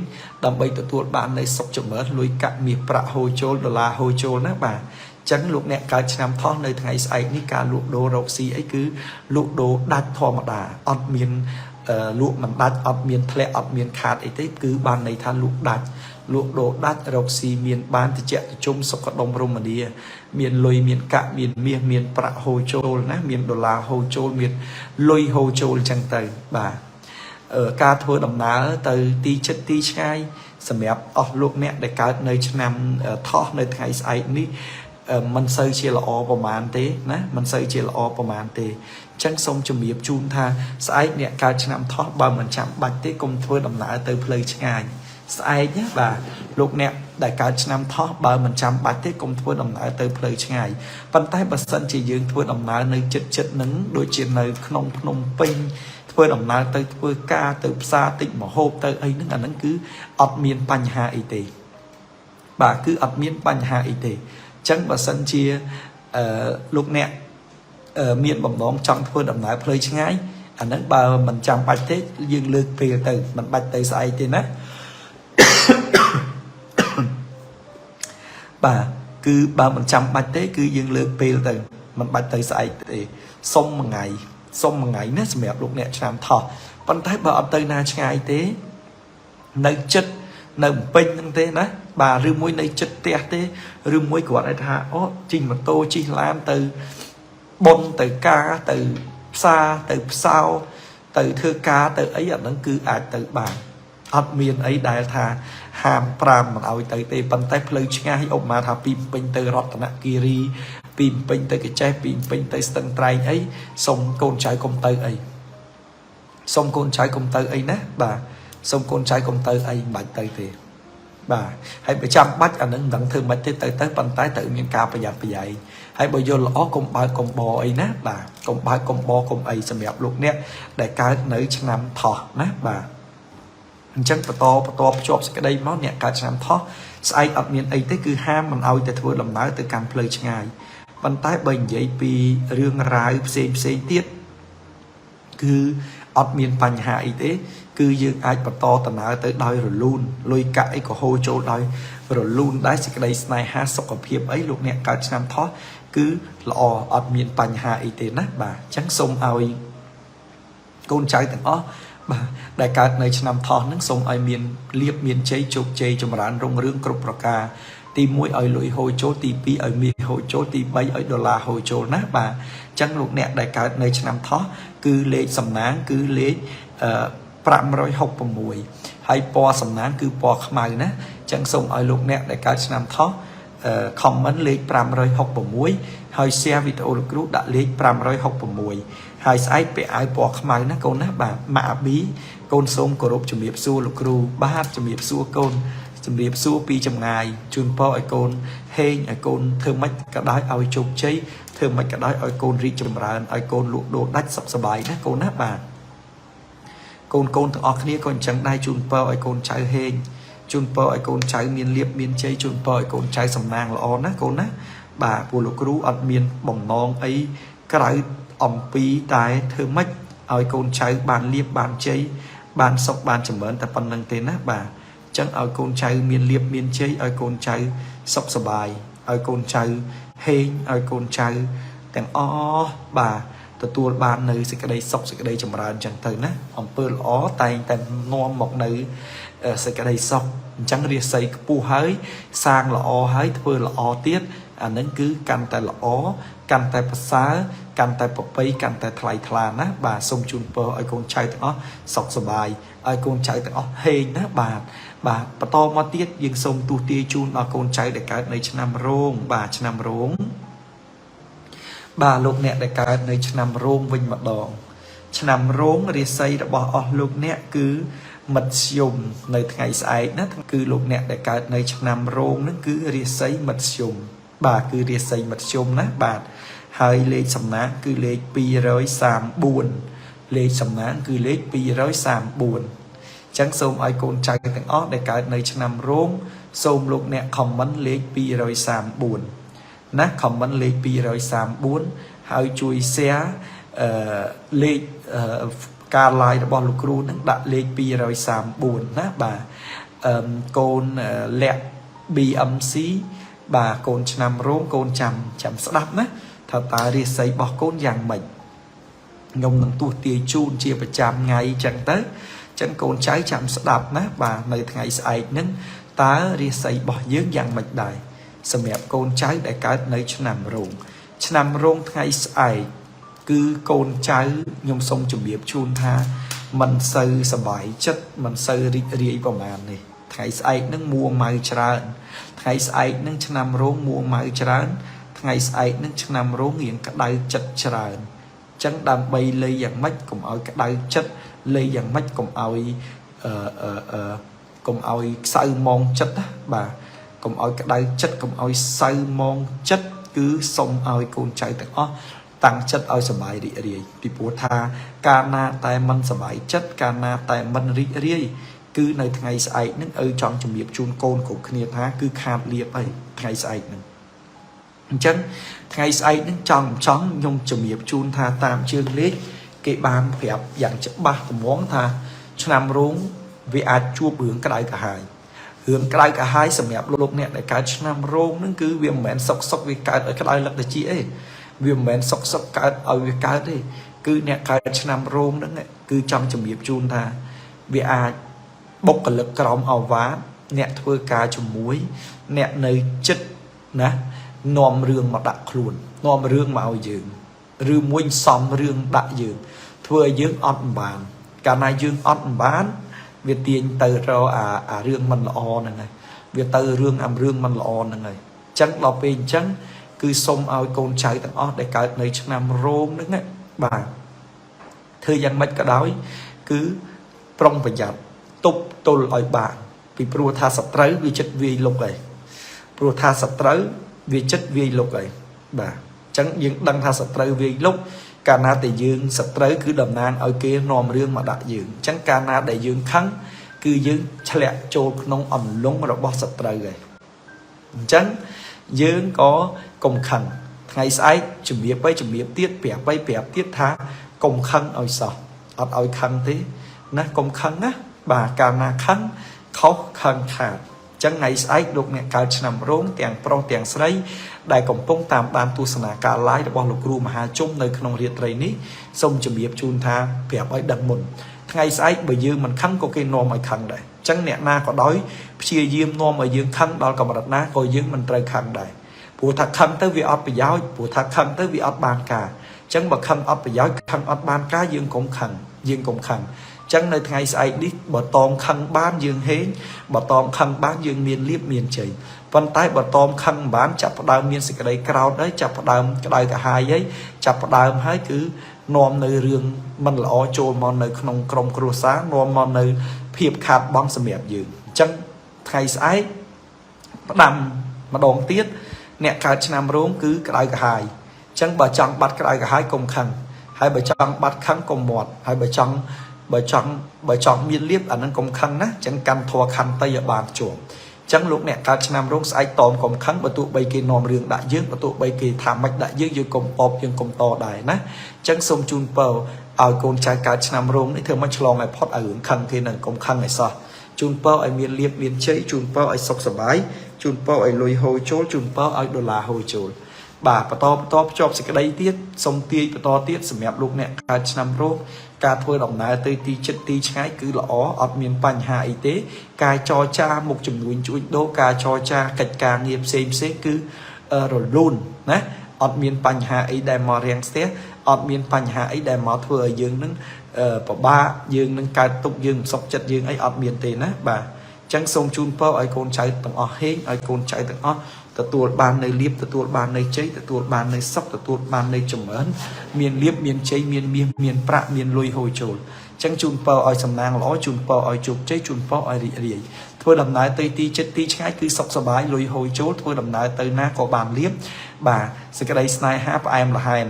ដើម្បីទទួលបាននៅសុខចម្រើនលុយកាក់មាសប្រាក់ហូរចូលដុល្លារហូរចូលណាបាទចឹងលោកអ្នកកើតឆ្នាំថោះនៅថ្ងៃស្អែកនេះការលក់ដូររកស៊ីអីគឺលក់ដូរដាច់ធម្មតាអត់មានលក់មិនដាច់អត់មានធ្លាក់អត់មានខាតអីទេគឺបានន័យថាលក់ដាច់លក់ដូរដាច់រកស៊ីមានបានតិចតិជុំសុខដុមរមនាមានលុយមានកាក់មានមាសមានប្រាក់ហូរចូលណាមានដុល្លារហូរចូលមានលុយហូរចូលចឹងទៅបាទការធ្វើដំណើរទៅទីជិតទីឆ្ងាយសម្រាប់អស់លោកអ្នកដែលកើតនៅឆ្នាំថោះនៅថ្ងៃស្អែកនេះមិនសូវជាល្អប្រមាណទេណាមិនសូវជាល្អប្រមាណទេអញ្ចឹងសូមជំរាបជូនថាស្អែកអ្នកកើតឆ្នាំថោះបើមិនចាំបាច់ទេកុំធ្វើដំណើរទៅផ្លូវឆ្ងាយស្អែកណាបាទលោកអ្នកដែលកើតឆ្នាំថោះបើមិនចាំបាច់ទេកុំធ្វើដំណើរទៅផ្លូវឆ្ងាយប៉ុន្តែបើសិនជាយើងធ្វើដំណើរនៅចិត្តចិត្តនឹងដូចជានៅក្នុងភ្នំពេញធ្វើដំណើរទៅធ្វើការទៅផ្សារតិចម្ហូបទៅអីហ្នឹងអាហ្នឹងគឺអត់មានបញ្ហាអីទេបាទគឺអត់មានបញ្ហាអីទេចឹងបើសិនជាលោកអ្នកមានបំណងចង់ធ្វើដំណើរផ្លូវឆ្ងាយអាហ្នឹងបើមិនចាំបាច់ទេយើងលើកពេលទៅមិនបាច់ទៅស្អែកទេណាបាទគឺបើមិនចាំបាច់ទេគឺយើងលើកពេលទៅមិនបាច់ទៅស្អែកទេសុំមួយថ្ងៃសុំមួយថ្ងៃណាសម្រាប់លោកអ្នកឆ្នាំថោះប៉ុន្តែបើអត់ទៅណាឆ្ងាយទេនៅចិត្តនៅពេញហ្នឹងទេណាបាទឬមួយនៅចិត្តផ្ទះទេឬមួយគ្រាន់តែថាអូជិះម៉ូតូជិះឡានទៅប៉ុនទៅការទៅផ្សារទៅផ្សោទៅធ្វើការទៅអីអាហ្នឹងគឺអាចទៅបានអត់មានអីដែលថាហាម5មិនឲ្យទៅទេប៉ុន្តែផ្លូវឆ្ងាយឧបមាថាពីពេញទៅរតនគិរីពីពេញទៅកញ្ចេះពីពេញទៅស្ទឹងត្រែងអីសុំកូនចៅកុំទៅអីសុំកូនចៅកុំទៅអីណាបាទសុំកូនចៅកុំទៅអីមិនបាច់ទៅទេបាទហើយបើចាំបាច់អានឹងមិនដឹងធ្វើមិនទេទៅទៅប៉ុន្តែត្រូវមានការប្រយ័ត្នប្រយែងហើយបើយល់ល្អកុំបើកកុំបអីណាបាទកុំបើកកុំបកុំអីសម្រាប់លោកអ្នកដែលកើតនៅឆ្នាំថោះណាបាទ អញ្ចឹងបន្តបន្តភ្ជាប់សេចក្តីមកអ្នកកើតឆ្នាំថោះស្អែកអត់មានអីទេគឺហាមមិនឲ្យតែធ្វើដំណើរទៅកាន់ផ្លូវឆ្ងាយប៉ុន្តែបើនិយាយពីរឿងរ៉ាវផ្សេងផ្សេងទៀតគឺអត់មានបញ្ហាអីទេគឺយើងអាចបន្តដំណើរទៅដោយរលូនលុយកាក់អីក៏ហូរចូលដោយរលូនដែរសេចក្តីស្នេហាសុខភាពអីលោកអ្នកកើតឆ្នាំថោះគឺល្អអត់មានបញ្ហាអីទេណាបាទអញ្ចឹងសូមឲ្យកូនចៅទាំងអស់បាទដែលកើតនៅឆ្នាំថោះហ្នឹងសូមឲ្យមានលៀបមានជ័យជោគជ័យចម្រើនរុងរឿងគ្រប់ប្រការទី1ឲ្យលុយហូរចូលទី2ឲ្យមាសហូរចូលទី3ឲ្យដុល្លារហូរចូលណាបាទអញ្ចឹងលោកអ្នកដែលកើតនៅឆ្នាំថោះគឺលេខសំណាងគឺលេខ566ហើយពណ៌សំណាងគឺពណ៌ខ្មៅណាអញ្ចឹងសូមឲ្យលោកអ្នកដែលកើតឆ្នាំថោះ comment លេខ566ហើយ share វីដេអូលោកគ្រូដាក់លេខ566ហើយស្អែកពាក់អាវពណ៌ខ្មៅណាកូនណាបាទម៉ាក់អាប៊ីកូនសូមគោរពជំរាបសួរលោកគ្រូបាទជំរាបសួរកូនជំរាបសួរពីចម្ងាយជូនពរឲ្យកូនហេងឲ្យកូនធ្វើម៉េចក៏ដោយឲ្យជោគជ័យធ្វើម៉េចក៏ដោយឲ្យកូនរីកចម្រើនឲ្យកូនលក់ដូរដាច់សុខសប្បាយណាកូនណាបាទកូនកូនទាំងអស់គ្នាក៏អញ្ចឹងដែរជូនពរឲ្យកូនចៅហេងជូនពរឲ្យកូនចៅមានលៀបមានជ័យជូនពរឲ្យកូនចៅសំណាងល្អណាកូនណាបាទពួកលោកគ្រូអត់មានបំណងអីក្រៅអំពីតែធ្វើម៉េចឲ្យកូនចៅបានលៀបបានជ័យបានសុខបានចម្រើនតែប៉ុណ្្នឹងទេណាបាទអញ្ចឹងឲ្យកូនចៅមានលៀបមានជ័យឲ្យកូនចៅសុខសប្បាយឲ្យកូនចៅហេងឲ្យកូនចៅទាំងអស់បាទទទួលបាននៅសេចក្តីសុខសេចក្តីចម្រើនអញ្ចឹងទៅណាអំពើល្អតែងតែនាំមកនៅសេចក្តីសុខអញ្ចឹងរាសីខ្ពស់ហើយសាងល្អហើយធ្វើល្អទៀតអានឹងគឺកាន់តែល្អកាន់តែប្រសើរកាន់តែប្រពៃកាន់តែថ្លៃថ្លាណាបាទសូមជូនពរឲ្យកូនចៅទាំងអស់សុខសប្បាយឲ្យកូនចៅទាំងអស់ហេងណាបាទបាទបន្តមកទៀតយើងសូមទូទាយជូនដល់កូនចៅដែលកើតនៅឆ្នាំរោងបាទឆ្នាំរោងបាទលោកអ្នកដែលកើតនៅឆ្នាំរោងវិញម្ដងឆ្នាំរោងរាសីរបស់អស់លោកអ្នកគឺមធ្យមនៅថ្ងៃស្អែកណាគឺលោកអ្នកដែលកើតនៅឆ្នាំរោងហ្នឹងគឺរាសីមធ្យមបាទគឺរាសីមធ្យមណាបាទហើយលេខសំណាងគឺលេខ234លេខសំណាងគឺលេខ234ចឹងសូមឲ្យកូនចៅទាំងអស់ដែលកើតនៅឆ្នាំរោងសូមលោកអ្នក comment លេខ234ណា comment លេខ234ហើយជួយ share អឺលេខការ live របស់លោកគ្រូនឹងដាក់លេខ234ណាបាទអឺកូនលក្ខ BMC បាទកូនឆ្នាំរោងកូនចាំចាំស្ដាប់ណាថាតើរាសីរបស់កូនយ៉ាងម៉េចខ្ញុំនឹងទស្សទាយជូនជាប្រចាំថ្ងៃចឹងទៅចឹងកូនចៅចាំស្ដាប់ណាបាទនៅថ្ងៃស្អែកហ្នឹងតើរាសីរបស់យើងយ៉ាងម៉េចដែរសម្រាប់កូនចៅដែលកើតនៅឆ្នាំរោងឆ្នាំរោងថ្ងៃស្អែកគឺកូនចៅខ្ញុំសូមជម្រាបជូនថាមិនសូវសប្បាយចិត្តមិនសូវរីករាយប្រហែលនេះថ្ងៃស្អែកហ្នឹងមួម៉ៅច្រើនថ្ងៃស្អែកហ្នឹងឆ្នាំរោងមួម៉ៅច្រើនថ្ងៃស្អែកហ្នឹងឆ្នាំរោងរៀងក្តៅចិត្តច្រើនអញ្ចឹងដើម្បីលៃយ៉ាងម៉េចកុំឲ្យក្តៅចិត្តលៃយ៉ាងម៉េចកុំឲ្យអឺអឺអឺកុំឲ្យខ្សៅมองចិត្តណាបាទកុំឲ្យក្តៅចិត្តកុំឲ្យសៅมองចិត្តគឺសូមឲ្យកូនចៅទាំងអស់តាំងចិត្តឲ្យសប្បាយរីករាយពីព្រោះថាកាលណាតែមិនសប្បាយចិត្តកាលណាតែមិនរីករាយគឺនៅថ្ងៃស្អែកហ្នឹងឪចង់ជំរាបជូនកូនគ្រប់គ្នាថាគឺខាតលៀបហើយថ្ងៃស្អែកហ្នឹងអញ្ចឹងថ្ងៃស្អែកហ្នឹងចង់ចង់ខ្ញុំជំរាបជូនថាតាមជើងលេខគេបានប្រាប់យ៉ាងច្បាស់ត្មងថាឆ្នាំរោងវាអាចជួបរឿងក្តៅក្រហាយរឿងក្តៅក្រហាយសម្រាប់លោកអ្នកដែលកើតឆ្នាំរោងហ្នឹងគឺវាមិនមែនសុកសុកវាកើតឲ្យក្តៅលឹកតិចទេវាមិនមែនសុកសុកកើតឲ្យវាកើតទេគឺអ្នកកើតឆ្នាំរោងហ្នឹងគឺចង់ជំរាបជូនថាវាអាចបុគ្គលិកក្រមអវាទអ្នកធ្វើការជាមួយអ្នកនៅចិត្តណានាំរឿងមកដាក់ខ្លួននាំរឿងមកឲ្យយើងឬមួយសំរឿងដាក់យើងធ្វើឲ្យយើងអត់បានកាលណាយើងអត់បានវាទាញទៅរកអាអារឿងមិនល្អហ្នឹងហើយវាទៅរឿងអារឿងមិនល្អហ្នឹងហើយអញ្ចឹងដល់ពេលអញ្ចឹងគឺសូមឲ្យកូនចៅទាំងអស់ដែលកើតនៅឆ្នាំរោងហ្នឹងបាទធ្វើយ៉ាងម៉េចក៏ដោយគឺប្រុងប្រយ័ត្នទប់ទល់ឲ្យបានពីព្រោះថាសត្រូវវាចិត្តវាយលុកហើយព្រោះថាសត្រូវវាចិត្តវាយលុកហើយបាទអញ្ចឹងយើងដឹងថាសត្រូវវាយលុកកាលណាតែយើងសត្រូវគឺតំណាងឲ្យគេនាំរឿងមកដាក់យើងអញ្ចឹងកាលណាដែលយើងខឹង គឺយើងឆ្លាក់ចូលក្នុងអន្លង់របស់សត្រូវហើយអញ្ចឹងយើងក៏កុំខឹងថ្ងៃស្អែកជំរាបទៅជំរាបទៀតប្រាប់ទៅប្រាប់ទៀតថាកុំខឹងឲ្យសោះអត់ឲ្យខឹងទេណាកុំខឹងណាបាទកាលណាខឹងខុសខឹងខាតចឹងថ្ងៃស្អែកលោកអ្នកកើតឆ្នាំរោងទាំងប្រុសទាំងស្រីដែលកំពុងតាមដានទស្សនាការ live របស់លោកគ្រូមហាជុំនៅក្នុងរាត្រីនេះសូមជម្រាបជូនថាប្រាប់ឲ្យដឹងមុនថ្ងៃស្អែកបើយើងមិនខឹងក៏គេនាំឲ្យខឹងដែរចឹងអ្នកណាក៏ដោយព្យាយាមនាំឲ្យយើងខឹងដល់កម្រិតណាក៏យើងមិនត្រូវខឹងដែរព្រោះថាខឹងទៅវាអត់ប្រយោជន៍ព្រោះថាខឹងទៅវាអត់បានការចឹងបើខឹងអត់ប្រយោជន៍ខឹងអត់បានការយើងកុំខឹងយើងកុំខឹងចឹងនៅថ្ងៃស្អែកនេះបើតមខឹងបានយើងហេងបើតមខឹងបានយើងមានលៀបមានជ័យប៉ុន្តែបើតមខឹងមិនបានចាប់ផ្ដើមមានសេចក្តីក្រោធហើយចាប់ផ្ដើមក្តៅក្រហាយហើយចាប់ផ្ដើមហើយគឺនាំនៅរឿងមិនល្អចូលមកនៅក្នុងក្រុមគ្រួសារនាំមកនៅភាពខាតបង់សម្រាប់យើងអញ្ចឹងថ្ងៃស្អែកផ្ដាំម្ដងទៀតអ្នកកើតឆ្នាំរោងគឺក្តៅក្រហាយអញ្ចឹងបើចង់បាត់ក្តៅក្រហាយកុំខឹងហើយបើចង់បាត់ខឹងកុំមាត់ហើយបើចង់បើចង់បើចង់មានលៀបអាហ្នឹងកុំខឹងណាអញ្ចឹងកាន់ធัวខន្តីឲ្យបានជាប់អញ្ចឹងលោកអ្នកកើតឆ្នាំរោងស្អែកតមកុំខឹងបើទោះបីគេនាំរឿងដាក់យើងបើទោះបីគេថាម៉េចដាក់យើងយើងកុំតបយើងកុំតដែរណាអញ្ចឹងសូមជូនពរឲ្យកូនចៅកើតឆ្នាំរោងនេះធ្វើមកឆ្លងឲ្យផុតឲ្យរឿងខឹងគេនឹងកុំខឹងឲ្យសោះជូនពរឲ្យមានលៀបមានជ័យជូនពរឲ្យសុខសប្បាយជូនពរឲ្យលុយហូរចូលជូនពរឲ្យដុល្លារហូរចូលបាទបន្តបន្តភ្ជាប់សេចក្តីទៀតសូមទាយបន្តទៀតសម្រាប់លោកអ្នកកើតឆ្នាំរោងការធ្វើដំណើរទៅទីជិតទីឆ្ងាយគឺល្អអត់មានបញ្ហាអីទេការចរចាមុខចំនួនជួញដូរការចរចាកិច្ចការងារផ្សេងផ្សេងគឺរលូនណាអត់មានបញ្ហាអីដែលមករាំងស្ទះអត់មានបញ្ហាអីដែលមកធ្វើឲ្យយើងនឹងពិបាកយើងនឹងកើតទុកយើងមិនសុខចិត្តយើងអីអត់មានទេណាបាទអញ្ចឹងសូមជូនពរឲ្យកូនចៅទាំងអស់ហេងឲ្យកូនចៅទាំងអស់ទទួលបាននៅលៀបទទួលបាននៅជ័យទទួលបាននៅសុខទទួលបាននៅចម្រើនមានលៀបមានជ័យមានមាសមានប្រាក់មានលុយហូរចូលអញ្ចឹងជូនពរឲ្យសំណាងល្អជូនពរឲ្យជោគជ័យជូនពរឲ្យរីករាយធ្វើដំណើរទៅទីជិតទីឆ្ងាយគឺសុខសប្បាយលុយហូរចូលធ្វើដំណើរទៅណាក៏បានលៀបបាទសេចក្តីស្នេហាផ្អែមល្ហែម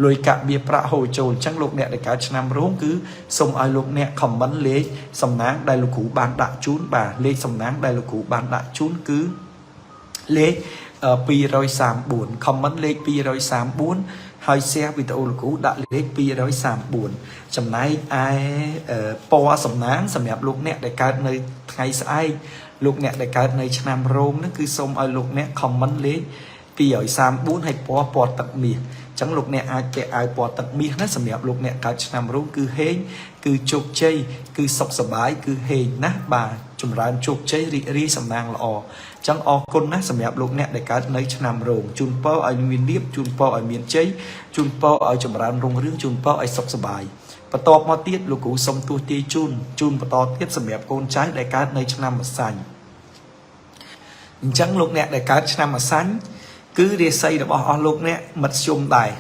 លុយកាក់មាសប្រាក់ហូរចូលអញ្ចឹងលោកអ្នកដែលកើតឆ្នាំរោងគឺសូមឲ្យលោកអ្នក comment លេខសំណាងដែលលោកគ្រូបានដាក់ជូនបាទលេខសំណាងដែលលោកគ្រូបានដាក់ជូនគឺលេខ234 comment លេខ234ហើយ share វីដេអូលោកគ្រូដាក់លេខ234ចំណែកឯពណ៌សំណាងសម្រាប់លោកអ្នកដែលកើតនៅថ្ងៃស្អែកលោកអ្នកដែលកើតនៅឆ្នាំរោងហ្នឹងគឺសូមឲ្យលោកអ្នក comment លេខ234ហើយពណ៌ពណ៌ទឹកមាសអញ្ចឹងលោកអ្នកអាចពាក់អាវពណ៌ទឹកមាសណាសម្រាប់លោកអ្នកកើតឆ្នាំរោងគឺហេងគឺជោគជ័យគឺសុខសប្បាយគឺហេងណាបាទចម្រើនជោគជ័យរីករាយសំណាងល្អអញ្ចឹងអរគុណណាស់សម្រាប់លោកអ្នកដែលកើតនៅឆ្នាំរោងជូនពរឲ្យមានលៀបជូនពរឲ្យមានជ័យជូនពរឲ្យចម្រើនរុងរឿងជូនពរឲ្យសុខសប្បាយបន្ទាប់មកទៀតលោកគ្រូសុំទស្សទាយជូនជូនបន្តទៀតសម្រាប់កូនចៅដែលកើតនៅឆ្នាំម្សាញ់អញ្ចឹងលោកអ្នកដែលកើតឆ្នាំម្សាញ់គឺរាសីរបស់អស់លោកអ្នកមិត្តជុំដែរ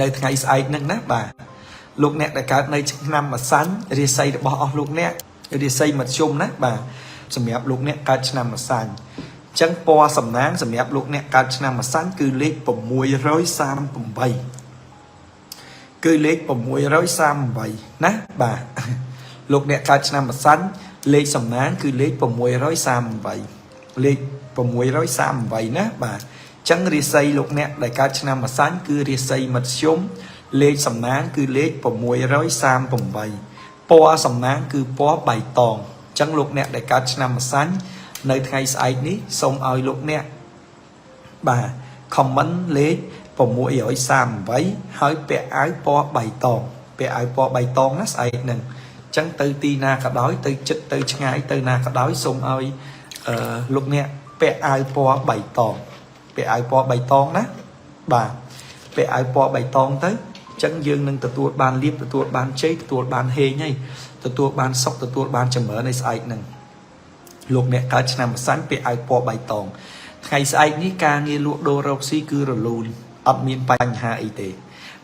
នៅថ្ងៃស្អែកហ្នឹងណាបាទលោកអ្នកដែលកើតនៅឆ្នាំម្សាញ់រាសីរបស់អស់លោកអ្នករាសីមធ្យមណាបាទសម្រាប់លោកអ្នកកើតឆ្នាំម្សាញ់អញ្ចឹងពណ៌សំណាងសម្រាប់លោកអ្នកកើតឆ្នាំម្សាញ់គឺលេខ638គឺលេខ638ណាបាទលោកអ្នកកើតឆ្នាំម្សាញ់លេខសំណាងគឺលេខ638លេខ638ណាបាទចឹងរាសីលោកអ្នកដែលកើតឆ្នាំម្សាញ់គឺរាសីមធ្យមលេខសំណាងគឺលេខ638ពណ៌សំណាងគឺពណ៌បៃតងចឹងលោកអ្នកដែលកើតឆ្នាំម្សាញ់នៅថ្ងៃស្អែកនេះសូមឲ្យលោកអ្នកបាទ comment លេខ638ហើយពាក់អាវពណ៌បៃតងពាក់អាវពណ៌បៃតងណាស្អែកហ្នឹងចឹងទៅទីណាក៏ដោយទៅចិត្តទៅឆ្ងាយទៅណាក៏ដោយសូមឲ្យអឺលោកអ្នកពាក់អាវពណ៌បៃតងពាក់អាវពណ៌បៃតងណាបាទពាក់អាវពណ៌បៃតងទៅចឹងយើងនឹងទទួលបានលៀបទទួលបានជ័យទទួលបានហេងហើយទទួលបានសុខទទួលបានចម្រើនในស្អែកហ្នឹងលោកអ្នកកើតឆ្នាំម្សាញ់ពាក់អាវពណ៌បៃតងថ្ងៃស្អែកនេះការងារលក់ដូររកស៊ីគឺរលូនអត់មានបញ្ហាអីទេ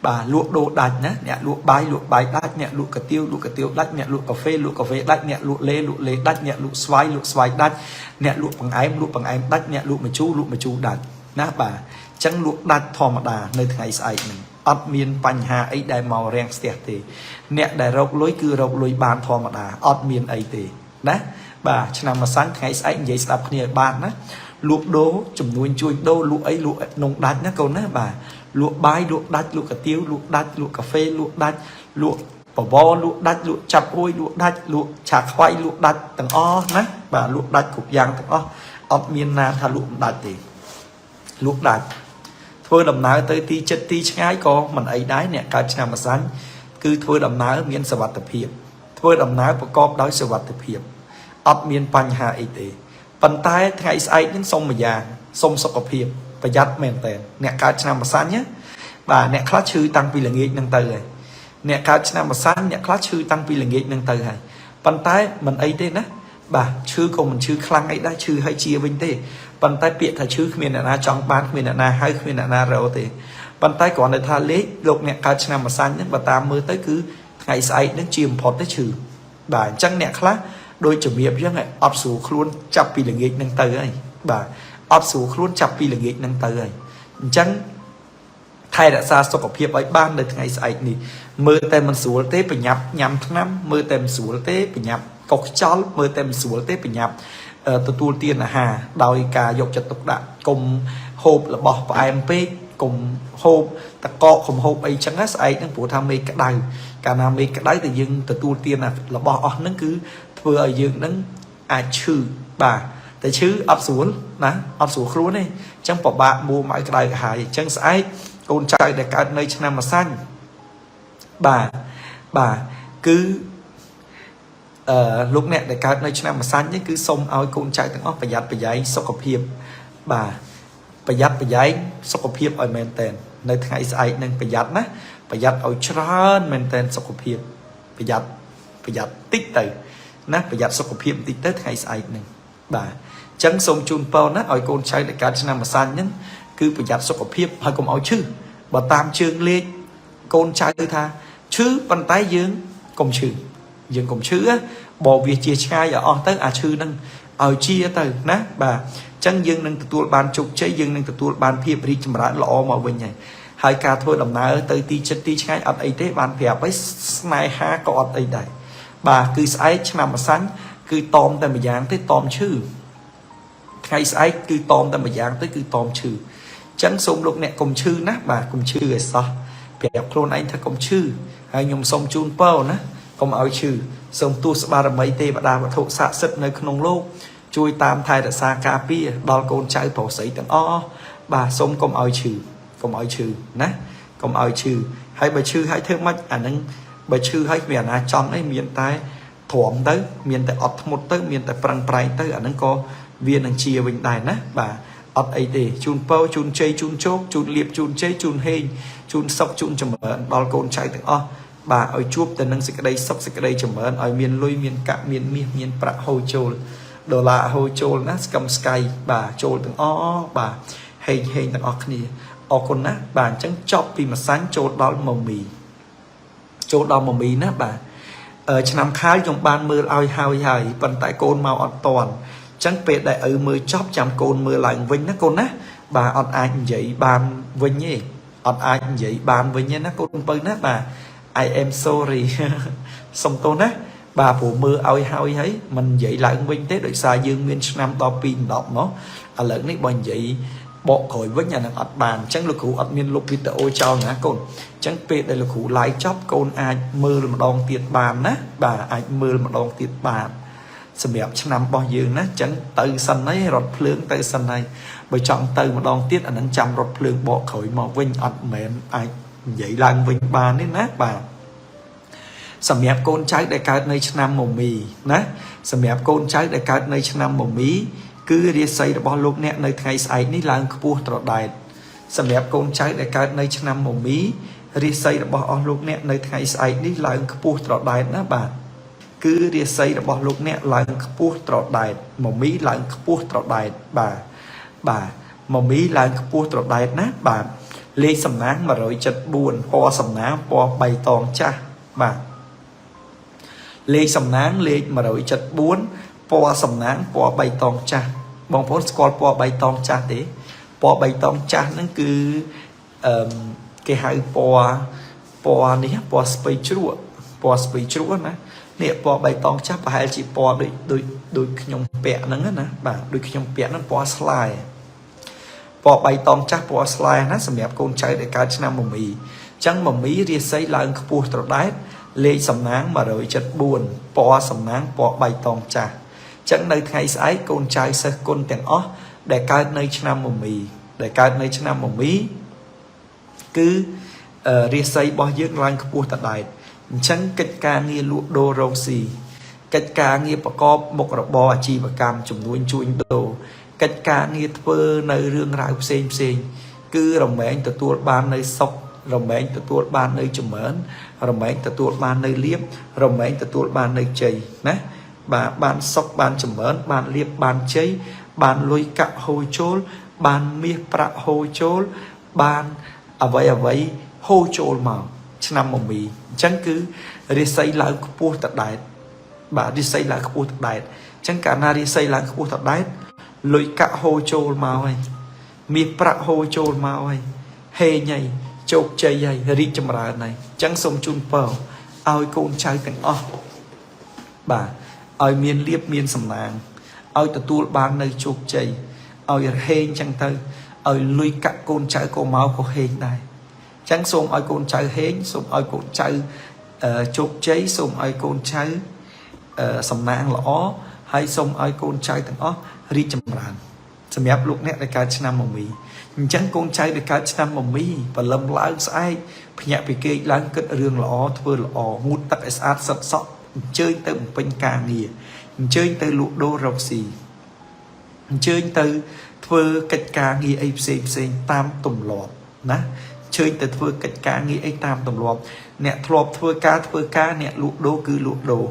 បាទលក់ដូរដាច់ណាអ្នកលក់បាយលក់បាយដាច់អ្នកលក់កាទៀវលក់កាទៀវដាច់អ្នកលក់កាហ្វេលក់កាហ្វេដាច់អ្នកលក់លេលក់លេដាច់អ្នកលក់ស្វាយលក់ស្វាយដាច់អ្នកលក់បង្អែមលក់បង្អែមដាច់អ្នកលក់ម្ជូរលក់ម្ជូរដាច់ណាបាទអញ្ចឹងលក់ដាច់ធម្មតានៅថ្ងៃស្អែកហ្នឹងអត់មានបញ្ហាអីដែលមករាំងស្ទះទេអ្នកដែលរកលុយគឺរកលុយបានធម្មតាអត់មានអីទេ ណាបាទឆ្នាំម្សាញ់ថ្ងៃស្អែកនិយាយស្ដាប់គ្នាឲ្យបានណាលក់ដូរចំនួនជួញដូរលក់អីលក់នងដាច់ណាកូនណាបាទលក់បាយលក់ដាច់លក់កាទៀវលក់ដាច់លក់កាហ្វេលក់ដាច់លក់បបរលក់ដាច់លក់ចាប់អួយលក់ដាច់លក់ឆាខ្វៃលក់ដាច់ទាំងអស់ណាបាទលក់ដាច់គ្រប់យ៉ាងទាំងអស់អត់មានណាថាលក់មិនដាច់ទេលក់ដាច់ធ្វើដំណើរទៅទីចិត្តទីឆ្ងាយក៏មិនអីដែរអ្នកកើតឆ្នាំម្សាញ់គឺធ្វើដំណើរមានសុវត្ថិភាពធ្វើដំណើរប្រកបដោយសុវត្ថិភាពអត់មានបញ្ហាអីទេប៉ុន្តែថ្ងៃស្អែកនេះសុំម្យ៉ាងសុំសុខភាពប្រយ័ត្នមែនតើអ្នកកើតឆ្នាំម្សាញ់ណាបាទអ្នកខ្លះឈឺតាំងពីល្ងាចនឹងទៅហើយអ្នកកើតឆ្នាំម្សាញ់អ្នកខ្លះឈឺតាំងពីល្ងាចនឹងទៅហើយប៉ុន្តែមិនអីទេណាបាទឈឺក៏មិនឈឺខ្លាំងអីដែរឈឺហើយជាវិញទេប៉ុន្តែពាក្យថាឈឺគ្មានអ្នកណាចង់បានគ្មានអ្នកណាហៅគ្មានអ្នកណារកទេប៉ុន្តែគ្រាន់តែថាលេខលោកអ្នកកើតឆ្នាំម្សាញ់ហ្នឹងបើតាមមើលទៅគឺថ្ងៃស្អែកហ្នឹងជាបំផុតទេឈឺបាទអញ្ចឹងអ្នកខ្លះដូចជំរាបអញ្ចឹងអត់ស្រួលខ្លួនចាប់ពីល្ងាចហ្នឹងទៅហើយបាទអត់ស្រួលខ្លួនចាប់ពីល្ងាចហ្នឹងទៅហើយអញ្ចឹងថែរក្សាសុខភាពឲ្យបាននៅថ្ងៃស្អែកនេះមើលតែមិនស្រួលទេប្រញាប់ញ៉ាំថ្នាំមើលតែមិនស្រួលទេប្រញាប់កុសខ្យល់មើលតែមិនស្រួលទេប្រញាប់ទទួលទានអាហារដោយការយកចិត្តទុកដាក់កុំហូបរបស់ផ្អែមពេកកុំហូបតកកកុំហូបអីចឹងណាស្អែកហ្នឹងព្រោះថាមេឃក្តៅកាលណាមេឃក្តៅតែយើងទទួលទានរបស់អស់ហ្នឹងគឺធ្វើឲ្យយើងហ្នឹងអាចឈឺបាទតែឈឺអត់ស្រួលណាអត់ស្រួលខ្លួនទេអញ្ចឹងពិបាកមួម៉ៅក្តៅក្រហាយអញ្ចឹងស្អែកកូនចៅដែលកើតនៅឆ្នាំម្សាញ់បាទបាទគឺអឺលោកអ្នកដែលកើតនៅឆ្នាំម្សាញ់នេះគឺសូមឲ្យកូនចៅទាំងអស់ប្រយ័ត្នប្រយែងសុខភាពបាទប្រយ័ត្នប្រយែងសុខភាពឲ្យមែនតែននៅថ្ងៃស្អែកនឹងប្រយ័ត្នណាប្រយ័ត្នឲ្យច្រើនមែនតែនសុខភាពប្រយ័ត្នប្រយ័ត្នតិចទៅណាប្រយ័ត្នសុខភាពបន្តិចទៅថ្ងៃស្អែកនឹងបាទអញ្ចឹងសូមជូនពរណាឲ្យកូនចៅដែលកើតឆ្នាំម្សាញ់ហ្នឹងគឺប្រយ័ត្នសុខភាពហើយកុំឲ្យឈឺបើតាមជើងលេខកូនចៅថាឈឺប៉ុន្តែយើងកុំឈឺយើងកុំឈឺបើវាជាឆ្ងាយឲ្យអស់ទៅអាឈឺហ្នឹងឲ្យជាទៅណាបាទអញ្ចឹងយើងនឹងទទួលបានជោគជ័យយើងនឹងទទួលបានភាពរីកចម្រើនល្អមកវិញហើយហើយការធ្វើដំណើរទៅទីជិតទីឆ្ងាយអត់អីទេបានប្រាប់ឲ្យស្នេហាក៏អត់អីដែរបាទគឺស្អែកឆ្នាំម្សាញ់គឺតមតែម្យ៉ាងទេតមឈឺថ្ងៃស្អែកគឺតមតែម្យ៉ាងទៅគឺតមឈឺអញ្ចឹងសូមលោកអ្នកកុំឈឺណាបាទកុំឈឺឲ្យសោះប្រាប់ខ្លួនឯងថាកុំឈឺហើយខ្ញុំសូមជូនពរណាកុំឲ្យឈឺសូមទោសបារមីទេវតាវត្ថុស័ក្តិសិទ្ធិនៅក្នុងលោកជួយតាមថែរក្សាការពារដល់កូនចៅប្រុសស្រីទាំងអស់បាទសូមកុំឲ្យឈឺកុំឲ្យឈឺណាកុំឲ្យឈឺហើយបើឈឺហើយធ្វើម៉េចអានឹងបើឈឺហើយគ្មានអាណាចង់អីមានតែទ្រាំទៅមានតែអត់ធ្មត់ទៅមានតែប្រឹងប្រែងទៅអានឹងក៏វានឹងជាវិញដែរណាបាទអត់អីទេជូនពរជូនជ័យជូនជោគជូនលៀបជូនជ័យជូនហេងជូនសុខជូនចម្រើនដល់កូនចៅទាំងអស់បាទឲ្យជួបតែនឹងសេចក្តីសុខសេចក្តីចម្រើនឲ្យមានលុយមានកាក់មានមាសមានប្រាក់ហូរចូលដុល្លារហូរចូលណាស្កឹមស្កៃបាទចូលទាំងអស់បាទហេងហេងទាំងអស់គ្នាអរគុណណាបាទអញ្ចឹងចប់ពីម្សាញ់ចូលដល់មមីចូលដល់មមីណាបាទឆ្នាំខាលខ្ញុំបានមើលឲ្យហើយហើយប៉ុន្តែកូនមកអត់តាន់អញ្ចឹងពេលដែលឪមើលចប់ចាំកូនមើលឡើងវិញណាកូនណាបាទអត់អាចនិយាយបានវិញទេអត់អាចនិយាយបានវិញទេណាកូនពៅណាបាទ I am sorry សុំទោសណាបាទព្រោះមើលឲ្យហើយហើយមិននិយាយឡើងវិញទេដោយសារយើងមានឆ្នាំដល់2 10មកឥឡូវនេះបើនិយាយបកក្រោយវិញអានឹងអត់បានអញ្ចឹងលោកគ្រូអត់មានលុបវីដេអូចោលណាកូនអញ្ចឹងពេលដែលលោកគ្រូ live ចប់កូនអាចមើលម្ដងទៀតបានណាបាទអាចមើលម្ដងទៀតបានសម្រាប់ឆ្នាំរបស់យើងណាអញ្ចឹងទៅសិនហើយរត់ភ្លើងទៅសិនហើយបើចង់ទៅម្ដងទៀតអានឹងចាំរត់ភ្លើងបកក្រោយមកវិញអត់មែនអាចនិយាយឡើងវិញបានទេណាបាទសម្រាប់កូនចៅដែលកើតនៅឆ្នាំមមីណាសម្រាប់កូនចៅដែលកើតនៅឆ្នាំមមីគឺរាសីរបស់លោកអ្នកនៅថ្ងៃស្អែកនេះឡើងខ្ពស់ត្រដែតសម្រាប់កូនចៅដែលកើតនៅឆ្នាំមមីរាសីរបស់អស់លោកអ្នកនៅថ្ងៃស្អែកនេះឡើងខ្ពស់ត្រដែតណាបាទគឺរាសីរបស់លោកអ្នកឡើងខ្ពស់ត្រដែតមមីឡើងខ្ពស់ត្រដែតបាទបាទមមីឡើងខ្ពស់ត្រដែតណាបាទលេខសំណាង174ពណ៌សំណាងពណ៌បៃតងចាស់បាទលេខសំណាងលេខ174ពណ៌សំណាងពណ៌បៃតងចាស់បងប្អូនស្គាល់ពណ៌បៃតងចាស់ទេពណ៌បៃតងចាស់ហ្នឹងគឺអឺគេហៅពណ៌ពណ៌នេះពណ៌ស្ពៃជ្រក់ពណ៌ស្ពៃជ្រក់ណា នេះពណ៌បៃតងចាស់ប្រហែលជាពណ៌ដូចដូចដូចខ្ញុំពាក់ហ្នឹងណាបាទដូចខ្ញុំពាក់ហ្នឹងពណ៌ស្លាយពណ៌បៃតងចាស់ពណ៌ស្លាយណាសម្រាប់កូនចៅដែលកើតឆ្នាំមមីអញ្ចឹងមមីរាសីឡើងខ្ពស់ត្រដែតលេខសំណាង174ពណ៌សំណាងពណ៌បៃតងចាស់អញ្ចឹងនៅថ្ងៃស្អែកកូនចៅសិស្សគុណទាំងអស់ដែលកើតនៅឆ្នាំមមីដែលកើតនៅឆ្នាំមមីគឺរាសីរបស់យើងឡើងខ្ពស់ត្រដែតអញ្ចឹងកិច្ចការងារលក់ដូររកស៊ីកិច្ចការងារប្រកបមុខរបរអាជីវកម្មជំនួញជួញដូរកិច្ចការងារធ្វើនៅរឿងរ៉ាវផ្សេងផ្សេងគឺរមែងទទួលបាននៅសុខរមែងទទួលបាននៅចម្រើនរមែងទទួលបាននៅលៀបរមែងទទួលបាននៅជ័យណាបាទបានសុខបានចម្រើនបានលៀបបានជ័យបានលុយកាក់ហូរចូលបានមាសប្រាក់ហូរចូលបានអ្វីអ្វីហូរចូលមកឆ្នាំមមីអញ្ចឹងគឺរាសីឡើងខ្ពស់តដែតបាទរាសីឡើងខ្ពស់តដែតអញ្ចឹងកាលណារាសីឡើងខ្ពស់តដែតលុយកាក់ហូរចូលមកហើយមាសប្រាក់ហូរចូលមកហើយហេងហើយជោគជ័យហើយរីកចម្រើនហើយអញ្ចឹងសូមជូនពរឲ្យកូនចៅទាំងអស់បាទឲ្យមានលៀបមានសំណាងឲ្យទទួលបាននៅជោគជ័យឲ្យហេងចឹងទៅឲ្យលុយកាក់កូនចៅក៏មកក៏ហេងដែរចឹងសូមឲ្យកូនចៅហេងសូមឲ្យកូនចៅជោគជ័យសូមឲ្យកូនចៅសំណាងល្អហើយសូមឲ្យកូនចៅទាំងអស់រីកចម្រើនសម្រាប់លោកអ្នកដែលកើតឆ្នាំមមីអញ្ចឹងកូនចៅដែលកើតឆ្នាំមមីព្រលឹមឡើងស្អែកភ្ញាក់ពីគេកឡើងគិតរឿងល្អធ្វើល្អងូតទឹកឲ្យស្អាតសិតសក់អញ្ជើញទៅបំពេញការងារអញ្ជើញទៅលក់ដូររកស៊ីអញ្ជើញទៅធ្វើកិច្ចការងារអីផ្សេងផ្សេងតាមទម្លាប់ណាអញ្ជើញទៅធ្វើកិច្ចការងារអីតាមទម្លាប់អ្នកធ្លាប់ធ្វើការធ្វើការអ្នកលក់ដូរគឺលក់ដូរ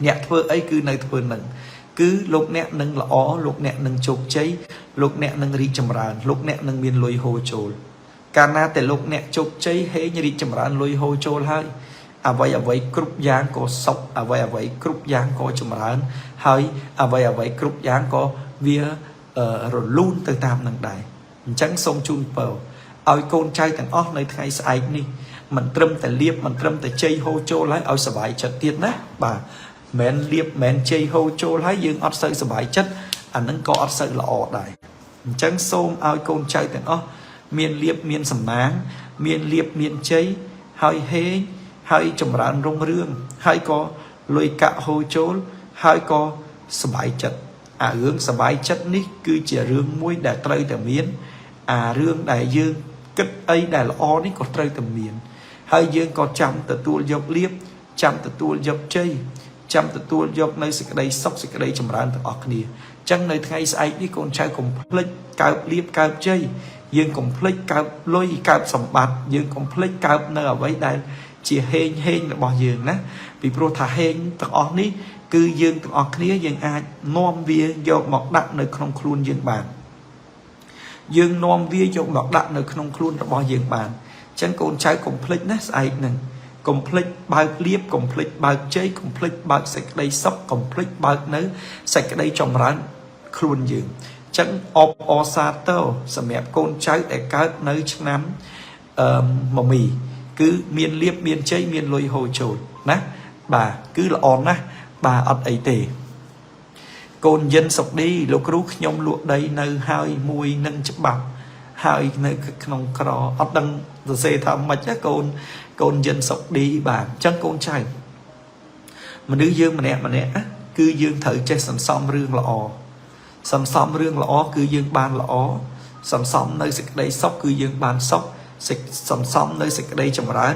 អ្នកធ្វើអីគឺនៅធ្វើនឹងគឺលោកអ្នកនឹងល្អលោកអ្នកនឹងជោគជ័យលោកអ្នកនឹងរីកចម្រើនលោកអ្នកនឹងមានលុយហូរចូលកាលណាតែលោកអ្នកជោគជ័យហេងរីកចម្រើនលុយហូរចូលហើយអ្វីអ្វីគ្រប់យ៉ាងក៏សុខអ្វីអ្វីគ្រប់យ៉ាងក៏ចម្រើនហើយអ្វីអ្វីគ្រប់យ៉ាងក៏វារលូនទៅតាមនឹងដែរអញ្ចឹងសូមជូនពរឲ្យកូនចៅទាំងអស់នៅថ្ងៃស្អែកនេះមិនត្រឹមតែលៀបមិនត្រឹមតែជ័យហូរចូលហើយឲ្យសบายចិត្តទៀតណាបាទមិនលៀបមិនជ័យហូរចូលហើយយើងអត់សូវសบายចិត្តអានឹងក៏អត់សូវល្អដែរអញ្ចឹងសូមឲ្យកូនចៅទាំងអស់មានលៀបមានសំណាងមានលៀបមានជ័យហើយហេងហើយចម្រើនរុងរឿងហើយក៏លុយកាក់ហូរចូលហើយក៏សบายចិត្តអារឿងសบายចិត្តនេះគឺជារឿងមួយដែលត្រូវតែមានអារឿងដែលយើងគិតអីដែលល្អនេះក៏ត្រូវតែមានហើយយើងក៏ចាំទទួលយកលៀបចាំទទួលយកជ័យចាំទទួលយកនៅសេចក្តីសុខសេចក្តីចម្រើនទាំងអស់គ្នាអញ្ចឹងនៅថ្ងៃស្អែកនេះកូនចៅកុំភ្លេចកើបលៀបកើបជ័យយើងកុំភ្លេចកើបលុយកើបសម្បត្តិយើងកុំភ្លេចកើបនៅអ្វីដែលជាហេងហេងរបស់យើងណាពីព្រោះថាហេងទាំងអស់នេះគឺយើងទាំងអស់គ្នាយើងអាចនាំវាយកមកដាក់នៅក្នុងខ្លួនយើងបានយើងនាំវាយកមកដាក់នៅក្នុងខ្លួនរបស់យើងបានអញ្ចឹងកូនចៅកុំភ្លេចណាស្អែកហ្នឹងកុំភ្លេចបើកលៀបកុំភ្លេចបើកជ័យកុំភ្លេចបើកសេចក្តីសុខកុំភ្លេចបើកនៅសេចក្តីចម្រើនខ្លួនយើងអញ្ចឹងអបអរសាទរសម្រាប់កូនចៅដែលកើតនៅឆ្នាំអឺមមីគឺមានលៀបមានជ័យមានលុយហូរចូលណាបាទគឺល្អណាស់បាទអត់អីទេកូនយិនសុកឌីលោកគ្រូខ្ញុំលក់ដីនៅហើយមួយនឹងច្បាប់ហើយនៅក្នុងក្រអត់ដឹងសរសេរថាម៉េចណាកូនកូនយិនសុកឌីបាទអញ្ចឹងកូនចៅមនុស្សយើងម្នាក់ម្នាក់គឺយើងត្រូវចេះសន្សំរឿងល្អសន្សំរឿងល្អគឺយើងបានល្អសន្សំនៅសេចក្តីសុខគឺយើងបានសុខសន្សំនៅសេចក្តីចម្រើន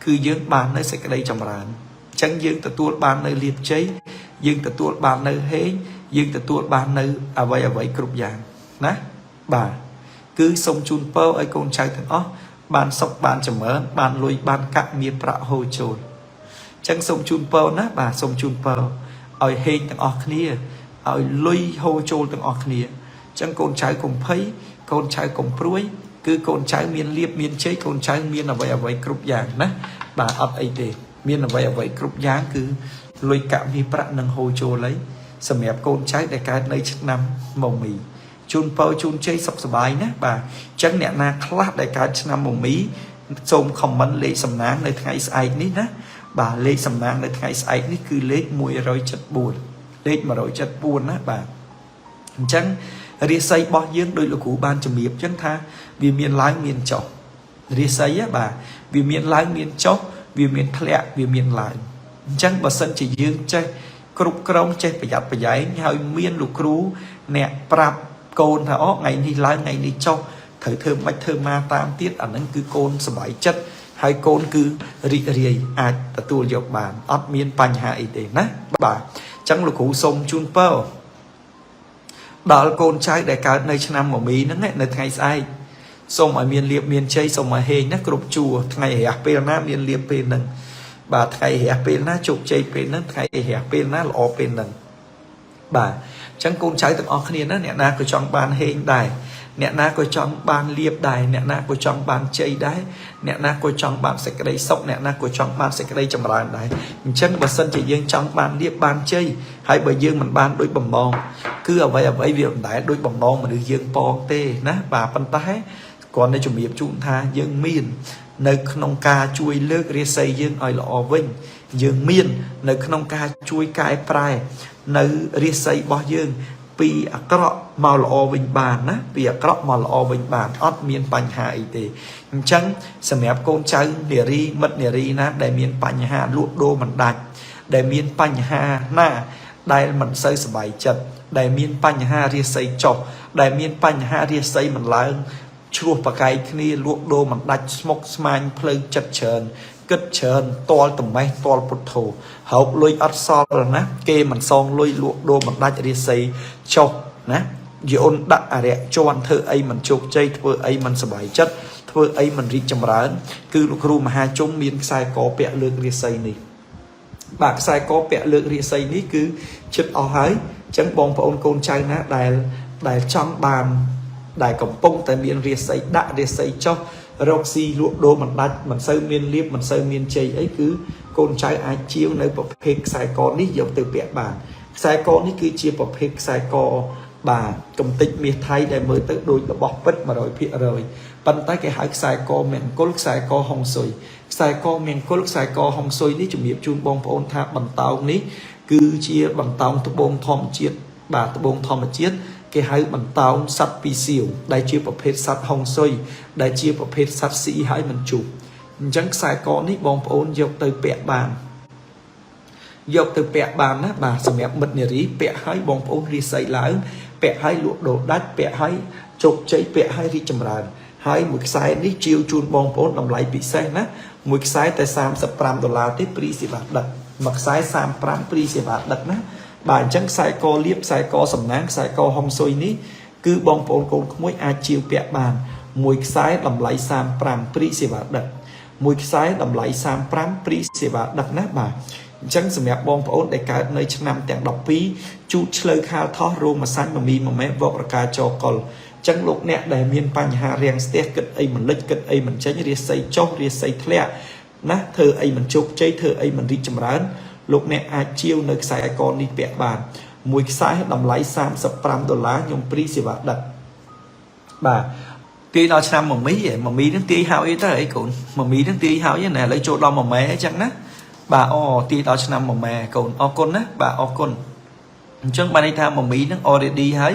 គឺយើងបាននៅសេចក្តីចម្រើនអញ្ចឹងយើងទទួលបាននៅលៀបជ័យយើងទទួលបាននៅហេងយើងទទួលបាននៅអ្វីអ្វីគ្រប់យ៉ាងណាបាទគឺសូមជូនពរឲ្យកូនចៅទាំងអស់បានសុខបានចម្រើនបានលុយបានកាក់មានប្រាក់ហូរចូលអញ្ចឹងសូមជូនពរណាបាទសូមជូនពរឲ្យហេងទាំងអស់គ្នាឲ្យលុយហូរចូលទាំងអស់គ្នាអញ្ចឹងកូនចៅកុំភ័យកូនចៅកុំព្រួយគឺកូនចៅមានលៀបមានជ័យកូនចៅមានអ្វីអ្វីគ្រប់យ៉ាងណាបាទអត់អីទេមានអ្វីអ្វីគ្រប់យ៉ាងគឺលុយកាក់មាសប្រាក់នឹងហូរចូលហើយសម្រាប់កូនចៅដែលកើតនៅឆ្នាំមមីជូនពរជូនជ័យសុខសប្បាយណាបាទអញ្ចឹងអ្នកណាខ្លះដែលកើតឆ្នាំមមីសូមខមមិនលេខសំណាងនៅថ្ងៃស្អែកនេះណា បាទលេខសំណាងនៅថ្ងៃស្អែកនេះគឺលេខ174លេខ174ណាបាទអញ្ចឹងរាសីរបស់យើងដោយលោកគ្រូបានជំរាបអញ្ចឹងថាវាមានឡើងមានចុះរាសីបាទវាមានឡើងមានចុះវាមានធ្លាក់វាមានឡើងអញ្ចឹងបើសិនជាយើងចេះគ្រប់គ្រងចេះប្រយ័ត្នប្រយែងហើយមានលោកគ្រូអ្នកប្រាប់កូនថាអូថ្ងៃនេះឡើងថ្ងៃនេះចុះត្រូវធ្វើម៉េចធ្វើមកតាមទៀតអាហ្នឹងគឺកូនសប្បាយចិត្តហើយកូនគឺរីករាយអាចទទួលយកបានអត់មានបញ្ហាអីទេណាបាទអញ្ចឹងលោកគ្រូសូមជូនពរដល់កូនចៅដែលកើតនៅឆ្នាំមមីហ្នឹងនៅថ្ងៃស្អែកសូមឲ្យមានលៀបមានជ័យសូមឲ្យហេងណាគ្រប់ជួរថ្ងៃរះពេលណាមានលៀបពេលហ្នឹងបាទថ្ងៃរះពេលណាជោគជ័យពេលហ្នឹងថ្ងៃរះពេលណាល្អពេលហ្នឹងបាទអញ្ចឹងកូនចៅទាំងអស់គ្នាណាអ្នកណាក៏ចង់បានហេងដែរអ្នកណាក៏ចង់បានលៀបដែរអ្នកណាក៏ចង់បានជ័យដែរអ្នកណាក៏ចង់បានសេចក្តីសុខអ្នកណាក៏ចង់បានសេចក្តីចម្រើនដែរអញ្ចឹងបើសិនជាយើងចង់បានលៀបបានជ័យហើយបើយើងមិនបានដូចបំណងគឺអ្វីអ្វីវាមិនដែលដូចបំណងមនុស្សយើងប៉ងទេណាបាទប៉ុន្តែគ្រាន់តែជំរាបជូនថាយើងមាននៅក្នុងការជួយលើករាសីយើងឲ្យល្អវិញយើងមាននៅក្នុងការជួយកែប្រែនៅរាសីរបស់យើងពីអាក្រក់មកល្អវិញបានណាពីអាក្រក់មកល្អវិញបានអត់មានបញ្ហាអីទេអញ្ចឹងសម្រាប់កូនចៅនារីមិត្តនារីណាដែលមានបញ្ហាលក់ដូរមិនដាច់ដែលមានបញ្ហាណាដែលមិនសូវសប្បាយចិត្តដែលមានបញ្ហារាសីចុះដែលមានបញ្ហារាសីមិនឡើងឆ្លោះប្រកែកគ្នាលក់ដូរមិនដាច់ស្មុកស្មាញផ្លូវចិត្តច្រើនគិតច្រើនតលតមេះតលពុទ្ធោហោកលុយអត់សល់ណាគេមិនសងលុយលក់ដូរមិនដាច់រាសីចុះណាយអូនដាក់អរិយជន់ធ្វើអីមិនជោគជ័យធ្វើអីមិនសប្បាយចិត្តធ្វើអីមិនរីកចម្រើនគឺលោកគ្រូមហាជុំមានខ្សែកពាក់លើករាសីនេះបាទខ្សែកពាក់លើករាសីនេះគឺចិត្តអស់ហើយអញ្ចឹងបងប្អូនកូនចៅណាដែលចង់បានដែលកំពុងតែមានរាសីដាក់រាសីចុះរកស៊ីលក់ដូរមិនដាច់មិនសូវមានលៀបមិនសូវមានជ័យអីគឺកូនចៅអាចជាវនៅប្រភេទខ្សែកនេះយកទៅពាក់បានខ្សែកនេះគឺជាប្រភេទខ្សែកបាទកំតិចមាសថៃដែលមើលទៅដូចរបស់ពិត100%ប៉ុន្តែគេហៅខ្សែកមង្គលខ្សែកហុងស៊ុយខ្សែកមង្គលខ្សែកហុងស៊ុយនេះជំរាបជូនបងប្អូនថាបន្តោងនេះគឺជាបន្តោងត្បូងធម្មជាតិបាទត្បូងធម្មជាតិគេហៅបន្តោងសត្វពីសៀវដែលជាប្រភេទសត្វហុងស៊ុយដែលជាប្រភេទសត្វស៊ីហើយមិនជុះអញ្ចឹងខ្សែកនេះបងប្អូនយកទៅពាក់បានយកទៅពាក់បានណាបាទសម្រាប់មិត្តនារីពាក់ឲ្យបងប្អូនរាសីឡើងពាក់ឲ្យលក់ដូរដាច់ពាក់ឲ្យជោគជ័យពាក់ឲ្យរីកចម្រើនហើយមួយខ្សែនេះជាវជូនបងប្អូនតម្លៃពិសេសណាមួយខ្សែតែ35ដុល្លារទេព្រីសេវាដឹកមួយខ្សែ35ព្រីសេវាដឹកណាបាទអញ្ចឹងខ្សែកលៀបខ្សែកសំណាងខ្សែកហុងស៊ុយនេះគឺបងប្អូនកូនក្មួយអាចជាវពាក់បានមួយខ្សែតម្លៃ35ព្រីសេវាដឹកមួយខ្សែតម្លៃ35ព្រីសេវាដឹកណាបាទអញ្ចឹងសម្រាប់បងប្អូនដែលកើតនៅឆ្នាំទាំង12ជូតឆ្លូវខាលថោះរោមសាញ់មមីមម៉ែវករកាចកលអញ្ចឹងលោកអ្នកដែលមានបញ្ហារាំងស្ទះគិតអីមិនលិចគិតអីមិនចេញរាសីចុះរាសីធ្លាក់ណាធ្វើអីមិនជោគជ័យធ្វើអីមិនរីកចម្រើនលោកអ្នកអាចជាវនៅខ្សែកនេះពាក់បានមួយខ្សែតម្លៃ35ដុល្លារខ្ញុំព្រីសេវាដឹកបាទទាយដល់ឆ្នាំមមីមមីនឹងទាយហើយទៅអីកូនមមីនឹងទាយហើយណាឥឡូវចូលដល់មម៉ែអញ្ចឹងណាបាទអូទាយដល់ឆ្នាំមម៉ែកូនអរគុណណាបាទអរគុណអញ្ចឹងបានន័យថាមមីនឹង already ហើយ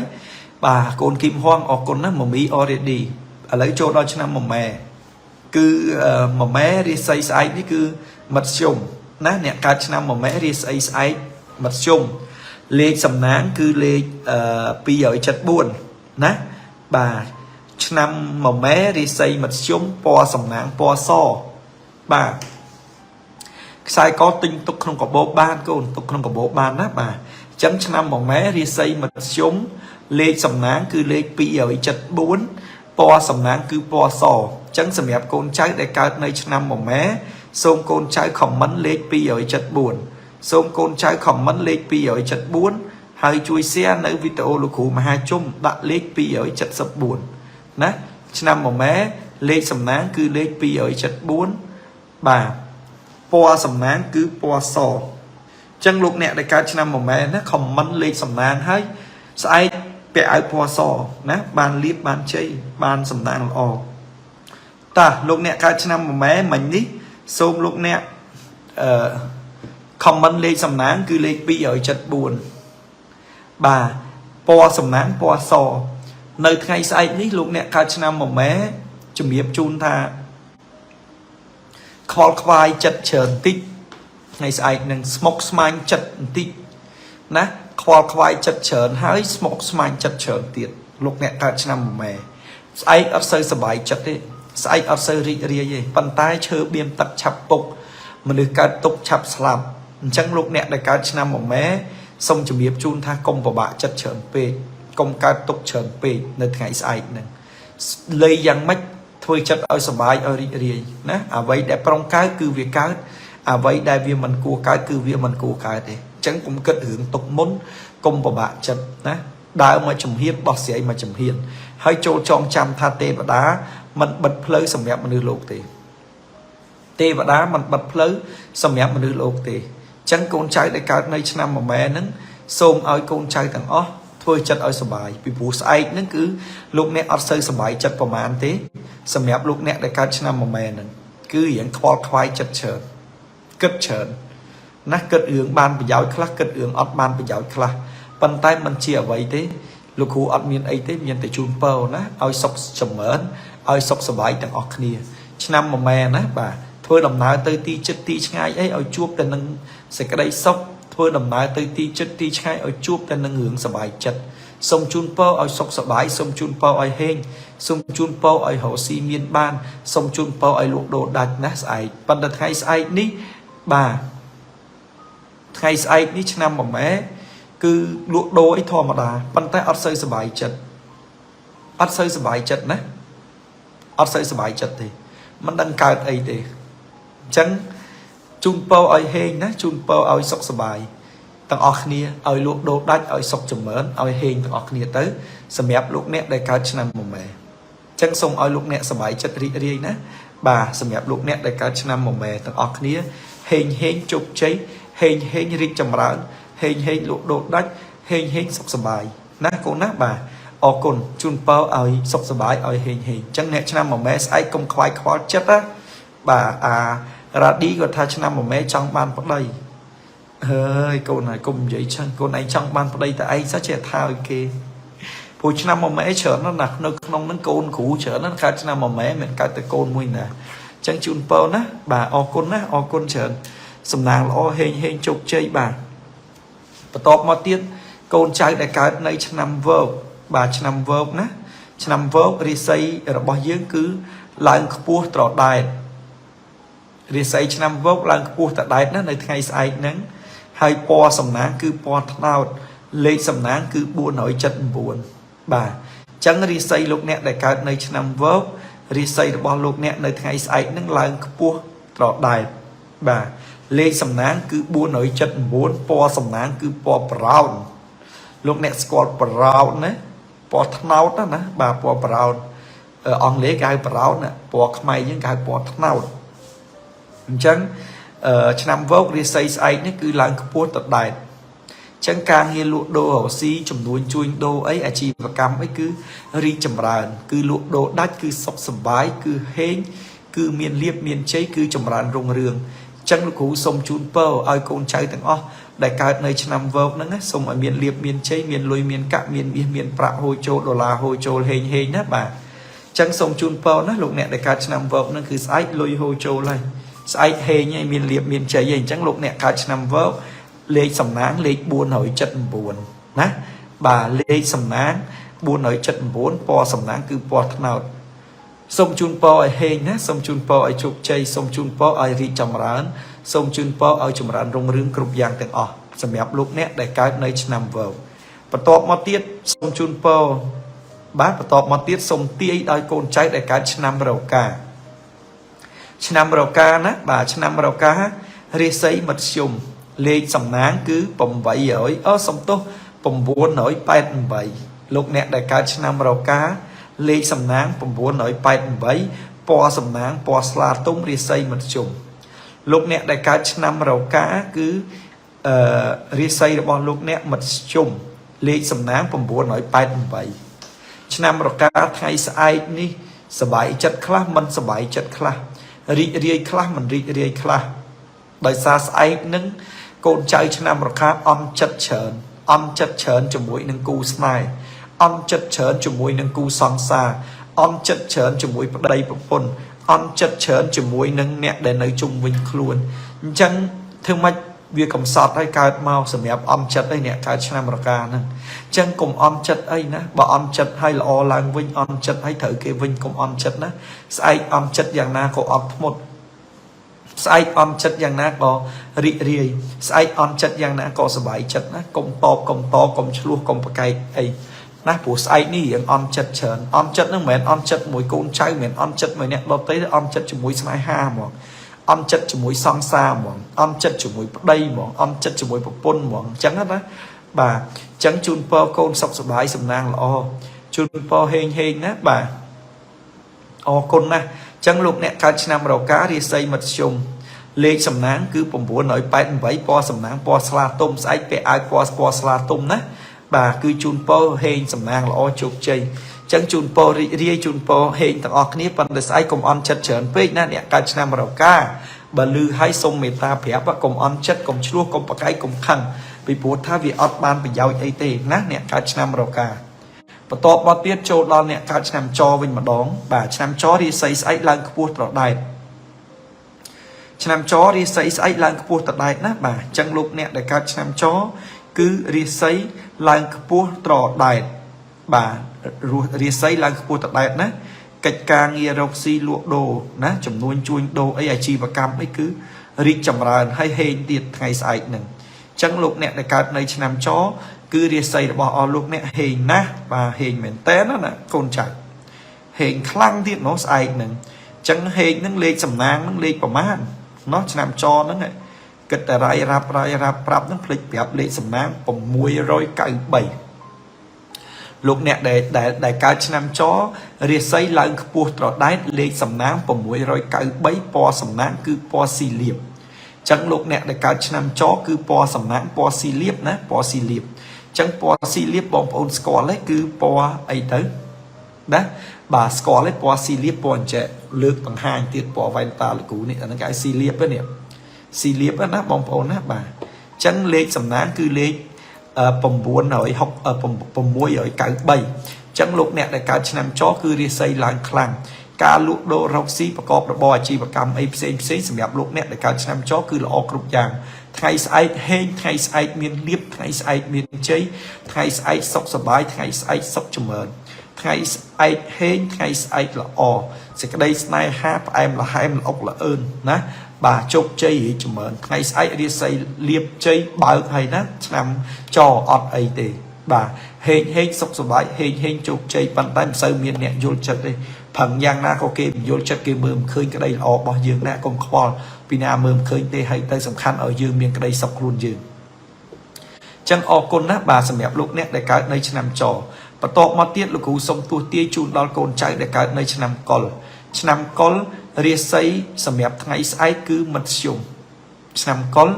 បាទកូនគឹមហួងអរគុណណាមមី already ឥឡូវចូលដល់ឆ្នាំមម៉ែគឺមម៉ែរាសីស្អែកនេះគឺមធ្យមណាអ្នកកើតឆ្នាំមម៉ែរាសីស្អែកមធ្យមលេខសំណាងគឺលេខ274ណាបាទឆ្នាំមម៉ែរាសីមធ្យមពណ៌សំណាងពណ៌សបាទខ្សែកទិញទុកក្នុងកាបូបបានកូនទុកក្នុងកាបូបបានណាបាទអញ្ចឹងឆ្នាំមម៉ែរាសីមធ្យមលេខសំណាងគឺលេខ274ពណ៌សំណាងគឺពណ៌សអញ្ចឹងសម្រាប់កូនចៅដែលកើតនៅឆ្នាំមម៉ែសូមកូនចៅ comment លេខ274សូមកូនចៅ comment លេខ274ហើយជួយ share នៅវីដេអូលោកគ្រូមហាជុំដាក់លេខ274ណាឆ្នាំមម៉ែលេខសំណាងគឺលេខ274បាទពណ៌សំណាងគឺពណ៌សអញ្ចឹងលោកអ្នកដែលកើតឆ្នាំមម៉ែណា comment លេខសំណាងហើយស្អែកពាក់អាវពណ៌សណាបានលៀបបានជ័យបានសំណាងល្អតាលោកអ្នកកើតឆ្នាំមម៉ែមិញនេះសូមលោកអ្នក អឺ comment លេខសំណាងគឺលេខ274បាទពណ៌សំណាងពណ៌សនៅថ្ងៃស្អែកនេះលោកអ្នកកើតឆ្នាំមមែជំរាបជូនថាខ្វល់ខ្វាយចិត្តច្រើនតិចថ្ងៃស្អែកនឹងស្មុកស្មាញចិត្តបន្តិចណាខ្វល់ខ្វាយចិត្តច្រើនហើយស្មុកស្មាញចិត្តច្រើនទៀតលោកអ្នកកើតឆ្នាំមមែស្អែកអត់សូវសប្បាយចិត្តទេស្អែកអត់សូវរីករាយទេប៉ុន្តែឈើបៀមទឹកឆាប់ពុកមនុស្សកើតទុកឆាប់ស្លាប់អញ្ចឹងលោកអ្នកដែលកើតឆ្នាំមមែសូមជំរាបជូនថាកុំពិបាកចិត្តច្រើនពេកកុំកើតទុកច្រើនពេកនៅថ្ងៃស្អែកហ្នឹងលេយ៉ាងម៉េចធ្វើចិត្តឲ្យសប្បាយឲ្យរីករាយណាអ្វីដែលប្រុងកើតគឺវាកើតអ្វីដែលវាមិនគួរកើតគឺវាមិនគួរកើតទេអញ្ចឹងកុំគិតរឿងទុកមុនកុំពិបាកចិត្តណាដើរមកជំហានបោះស្រាយមកជំហានហើយចូលចងចាំថាទេវតាមិនបិទផ្លូវសម្រាប់មនុស្សលោកទេទេវតាមិនបិទផ្លូវសម្រាប់មនុស្សលោកទេអញ្ចឹងកូនចៅដែលកើតនៅឆ្នាំមមែហ្នឹងសូមឲ្យកូនចៅទាំងអស់ធ្វើចិត្តឲ្យសប្បាយពីព្រោះស្អែកហ្នឹងគឺលោកអ្នកអត់សូវសប្បាយចិត្តប្រហែលទេសម្រាប់លោកអ្នកដែលកើតឆ្នាំមមែហ្នឹងគឺរៀងខ្វល់ខ្វាយចិត្តច្រើនគិតច្រើនណាគិតរឿងបានប្រយោជន៍ខ្លះគិតរឿងអត់បានប្រយោជន៍ខ្លះប៉ុន្តែมันជាអ្វីទេលោកគ្រូអត់មានអីទេមានតែជូនពរណាឲ្យសុខចម្រើនឲ្យសុខសប្បាយទាំងអស់គ្នាឆ្នាំមមែណាបាទធ្វើដំណើរទៅទីជិតទីឆ្ងាយអីឲ្យជួបតែនឹងសេចក្តីសុខធ្វើដំណើរទៅទីជិតទីឆ្ងាយឲ្យជួបតែនឹងរឿងសប្បាយចិត្តសូមជូនពរឲ្យសុខសប្បាយសូមជូនពរឲ្យហេងសូមជូនពរឲ្យរកស៊ីមានបានសូមជូនពរឲ្យលោកដូរដាច់ណាស្អែកប៉ុន្តែថ្ងៃស្អែកនេះបាទថ្ងៃស្អែកនេះឆ្នាំមមែគឺលក់ដូរអីធម្មតាប៉ុន្តែអត់សូវសប្បាយចិត្តអត់សូវសប្បាយចិត្តណាអត់សូវសប្បាយចិត្តទេមិនដឹងកើតអីទេអញ្ចឹងជូនពរឲ្យហេងណាជូនពរឲ្យសុខសប្បាយទាំងអស់គ្នាឲ្យលក់ដូរដាច់ឲ្យសុខចម្រើនឲ្យហេងទាំងអស់គ្នាទៅសម្រាប់លោកអ្នកដែលកើតឆ្នាំមមែអញ្ចឹងសូមឲ្យលោកអ្នកសប្បាយចិត្តរីករាយណាបាទសម្រាប់លោកអ្នកដែលកើតឆ្នាំមមែទាំងអស់គ្នាហេងហេងជោគជ័យហេងហេងរីកចម្រើនហេងហេងលក់ដូរដាច់ហេងហេងសុខសប្បាយណាកូនណាបាទអរគុណជូនពរឲ្យសុខសប្បាយឲ្យហេងហេងអញ្ចឹងអ្នកឆ្នាំមមែស្អែកកុំខ្វាយខ្វល់ចិត្តណាបាទអារ៉ាឌីគាត់ថាឆ្នាំមមែចង់បានប្តីហើយកូនហើយកុំនិយាយចឹងកូនឯងចង់បានប្តីតែឯងសោះចេះថាឲ្យគេព្រោះឆ្នាំមមែច្រើនណាស់នៅក្នុងហ្នឹងកូនគ្រូច្រើនណាស់កើតឆ្នាំមមែមិនកើតតែកូនមួយណាអញ្ចឹងជូនពរណាបាទអរគុណណាអរគុណច្រើនសំណាងល្អហេងហេងជោគជ័យបាទបន្ទាប់មកទៀតកូនចៅដែលកើតនៅឆ្នាំវកបាទឆ្នាំវកណាឆ្នាំវករាសីរបស់យើងគឺឡើងខ្ពស់ត្រដែតរាសីឆ្នាំវកឡើងខ្ពស់ត្រដែតណានៅថ្ងៃស្អែកហ្នឹងហើយពណ៌សំណាងគឺពណ៌ត្នោតលេខសំណាងគឺ479បាទអញ្ចឹងរាសីលោកអ្នកដែលកើតនៅឆ្នាំវករាសីរបស់លោកអ្នកនៅថ្ងៃស្អែកហ្នឹងឡើងខ្ពស់ត្រដែតបាទលេខសំណាងគឺ479ពណ៌សំណាងគឺពណ៌ brown លោកអ្នកស្គាល់ brown ណាពណ៌ត្នោតណាបាទពណ៌ brown អង់គ្លេសគេហៅ brown ពណ៌ខ្មែរយើងគេហៅពណ៌ត្នោតអញ្ចឹងឆ្នាំវោករាសីស្អែកនេះគឺឡើងខ្ពស់ទៅដែតអញ្ចឹងការងារលក់ដូររកស៊ីចំនួនជួញដូរអីអាជីវកម្មអីគឺរីកចម្រើន គឺលក់ដូរដាច់គឺសុខសប្បាយគឺហេងគឺមានលៀបមានជ័យគឺចម្រើនរុងរឿងអញ្ចឹងលោកគ្រូសូមជូនពរឲ្យកូនចៅទាំងអស់ដែលកើតនៅឆ្នាំវោកហ្នឹងសូមឲ្យមានលៀបមានជ័យមានលុយមានកាក់មានមាសមានប្រាក់ហូរចូលដុល្លារហូរចូលហេងហេងណាបាទអញ្ចឹងសូមជូនពរណាលោកអ្នកដែលកើតឆ្នាំវោកហ្នឹងគឺស្អែកលុយហូរចូលហើយស្អែកហេងហើយមានលៀបមានជ័យហើយអញ្ចឹងលោកអ្នកកើតឆ្នាំវោកលេខសំណាងលេខ479ណាបាទលេខសំណាង479ពណ៌សំណាងគឺពណ៌ត្នោតសូមជូនពរឲ្យហេងណាសូមជូនពរឲ្យជោគជ័យសូមជូនពរឲ្យរីកចម្រើនសូមជូនពរឲ្យចម្រើនរុងរឿងគ្រប់យ៉ាងទាំងអស់សម្រាប់លោកអ្នកដែលកើតនៅឆ្នាំវោកបន្ទាប់មកទៀតសូមជូនពរបាទបន្ទាប់មកទៀតសូមទាយដោយកូនចៅដែលកើតឆ្នាំរកាឆ្នាំរកាណាបាទឆ្នាំរការាសីមធ្យមលេខសំណាងគឺ800អូសំទោស988លោកអ្នកដែលកើតឆ្នាំរកាលេខសំណាង988ពណ៌សំណាងពណ៌ស្លាទុំរាសីមធ្យមលោកអ្នកដែលកើតឆ្នាំរកាគឺអឺរាសីរបស់លោកអ្នកមធ្យមលេខសំណាង988ឆ្នាំរកាថ្ងៃស្អែកនេះសบายចិត្តខ្លះមិនសบายចិត្តខ្លះរីករាយខ្លះមិនរីករាយខ្លះ ដោយសារស្អែកនឹងកូនចៅឆ្នាំរកាអន់ចិត្តច្រើនអន់ចិត្តច្រើនជាមួយនឹងគូស្នេហ៍អន់ចិត្តច្រើនជាមួយនឹងគូសង្សារអន់ចិត្តច្រើនជាមួយប្តីប្រពន្ធអន់ចិត្តច្រើនជាមួយនឹងអ្នកដែលនៅជុំវិញខ្លួនអញ្ចឹងធ្វើម៉េចវាកំសត់ឲ្យកើតមកសម្រាប់អន់ចិត្តអីអ្នកកើតឆ្នាំរកាហ្នឹងអញ្ចឹងកុំអន់ចិត្តអីណាបើអន់ចិត្តឲ្យល្អឡើងវិញអន់ចិត្តឲ្យត្រូវគេវិញកុំអន់ចិត្តណាស្អែកអន់ចិត្តយ៉ាងណាក៏អត់ធ្មត់ស្អែកអន់ចិត្តយ៉ាងណាក៏រីករាយស្អែកអន់ចិត្តយ៉ាងណាក៏សប្បាយចិត្តណាកុំតបកុំតកុំឆ្លោះកុំប្រកែកអីណាព្រោះស្អែកនេះរៀងអន់ចិត្តច្រើនអន់ចិត្តហ្នឹងមិនមែនអន់ចិត្តមួយកូនចៅមិនមែនអន់ចិត្តមួយអ្នកដទៃទេអន់ចិត្តជាមួយស្នេហាហ្មងអន់ចិត្តជាមួយសង្សារហ្មងអន់ចិត្តជាមួយប្តីហ្មងអន់ចិត្តជាមួយប្រពន្ធហ្មងអញ្ចឹងណាបាទអញ្ចឹងជូនពរកូនសុខសប្បាយសំណាងល្អជូនពរហេងហេងណាបាទអរគុណណាស់អញ្ចឹងលោកអ្នកកើតឆ្នាំរការាសីមធ្យមលេខសំណាងគឺ988ពណ៌សំណាងពណ៌ស្លាទុំស្អែកពាក់អាវពណ៌ពណ៌ស្លាទុំណាបាទគឺជូនពរហេងសំណាងល្អជោគជ័យអញ្ចឹងជូនពររីករាយជូនពរហេងទាំងអស់គ្នាប៉ុន្តែស្អែកកុំអន់ចិត្តច្រើនពេកណាអ្នកកើតឆ្នាំរកាបើលឺឲ្យសូមមេត្តាប្រាប់កុំអន់ចិត្តកុំឆ្លោះកុំប្រកែកកុំខឹងពីព្រោះថាវាអត់បានប្រយោជន៍អីទេណាអ្នកកើតឆ្នាំរកាបន្ទាប់មកទៀតចូលដល់អ្នកកើតឆ្នាំចវិញម្ដងបាទឆ្នាំចរាសីស្អែកឡើងខ្ពស់ត្រដែតឆ្នាំចរាសីស្អែកឡើងខ្ពស់ត្រដែតណាបាទអញ្ចឹងលោកអ្នកដែលកើតឆ្នាំចគឺរាសីឡើងខ្ពស់ត្រដែតបាទរាសីឡើងខ្ពស់ត្រដែតណាកិច្ចការងាររកស៊ីលក់ដូរណាចំនួនជួញដូរអីអាជីវកម្មអីគឺរីកចម្រើនហើយហេងទៀតថ្ងៃស្អែកហ្នឹងអញ្ចឹងលោកអ្នកដែលកើតនៅឆ្នាំចគឺរាសីរបស់អស់លោកអ្នកហេងណាស់បាទហេងមែនតើណាកូនចៅហេងខ្លាំងទៀតនោះស្អែកហ្នឹងអញ្ចឹងហេងហ្នឹងលេខសំណាងហ្នឹងលេខប្រមាណណោះឆ្នាំចហ្នឹងគិតតែរាយរាប់រាយរាប់ប្រាប់ហ្នឹងភ្លេចប្រាប់លេខសំណាង693លោកអ្នកដែលដែលដែលកើតឆ្នាំចរាសីឡើងខ្ពស់ត្រដែតលេខសំណាង693ពណ៌សំណាងគឺពណ៌ស៊ីលៀបចឹងលោកអ្នកដែលកើតឆ្នាំចគឺពណ៌សំណាងពណ៌ស៊ីលៀបណាពណ៌ស៊ីលៀបចឹងពណ៌ស៊ីលៀបបងប្អូនស្គាល់ទេគឺពណ៌អីទៅណាបាទស្គាល់ទេពណ៌ស៊ីលៀបពណ៌អញ្ចេះលើកបង្ហាញទៀតពណ៌វ៉ែនតាលគូនេះអាហ្នឹងគេឲ្យស៊ីលៀបនេះស៊ីលៀបណាបងប្អូនណាបាទចឹងលេខសំណាងគឺលេខ906 693ចឹងលោកអ្នកដែលកើតឆ្នាំចគឺរាសីឡើងខ្លាំងការលក់ដូររកស៊ីប្រកបរបរអាជីវកម្មអីផ្សេងផ្សេងសម្រាប់លោកអ្នកដែលកើតឆ្នាំចគឺល្អគ្រប់យ៉ាងថ្ងៃស្អែកហេងថ្ងៃស្អែកមានលៀបថ្ងៃស្អែកមានជ័យថ្ងៃស្អែកសុខសប្បាយថ្ងៃស្អែកសុខចម្រើនថ្ងៃស្អែកហេងថ្ងៃស្អែកល្អសេចក្តីស្នេហាផ្អែមល្ហែមល្អុកល្អឿនណាបាទជោគជ័យរីកចម្រើនថ្ងៃស្អែករាសីលៀបជ័យបើកហើយណាឆ្នាំចអត់អីទេបាទហេងហេងសុខសប្បាយហេងហេងជោគជ័យប៉ុន្តែមិនសូវមានអ្នកយល់ចិត្តទេផឹងយ៉ាងណាក៏គេមិនយល់ចិត្តគេមើលមិនឃើញក្តីល្អរបស់យើងណាកុំខ្វល់ពីណាមើលមិនឃើញទេហើយទៅសំខាន់ឲ្យយើងមានក្តីសុខខ្លួនយើងចឹងអរគុណណាស់បាទសម្រាប់លោកអ្នកដែលកើតនៅឆ្នាំចបន្ទាប់មកទៀតលោកគ្រូសូមទស្សទាយជូនដល់កូនចៅដែលកើតនៅឆ្នាំកុលឆ្នាំកុលរាសីសម្រាប់ថ្ងៃស្អែកគឺមធ្យមឆ្នាំកុល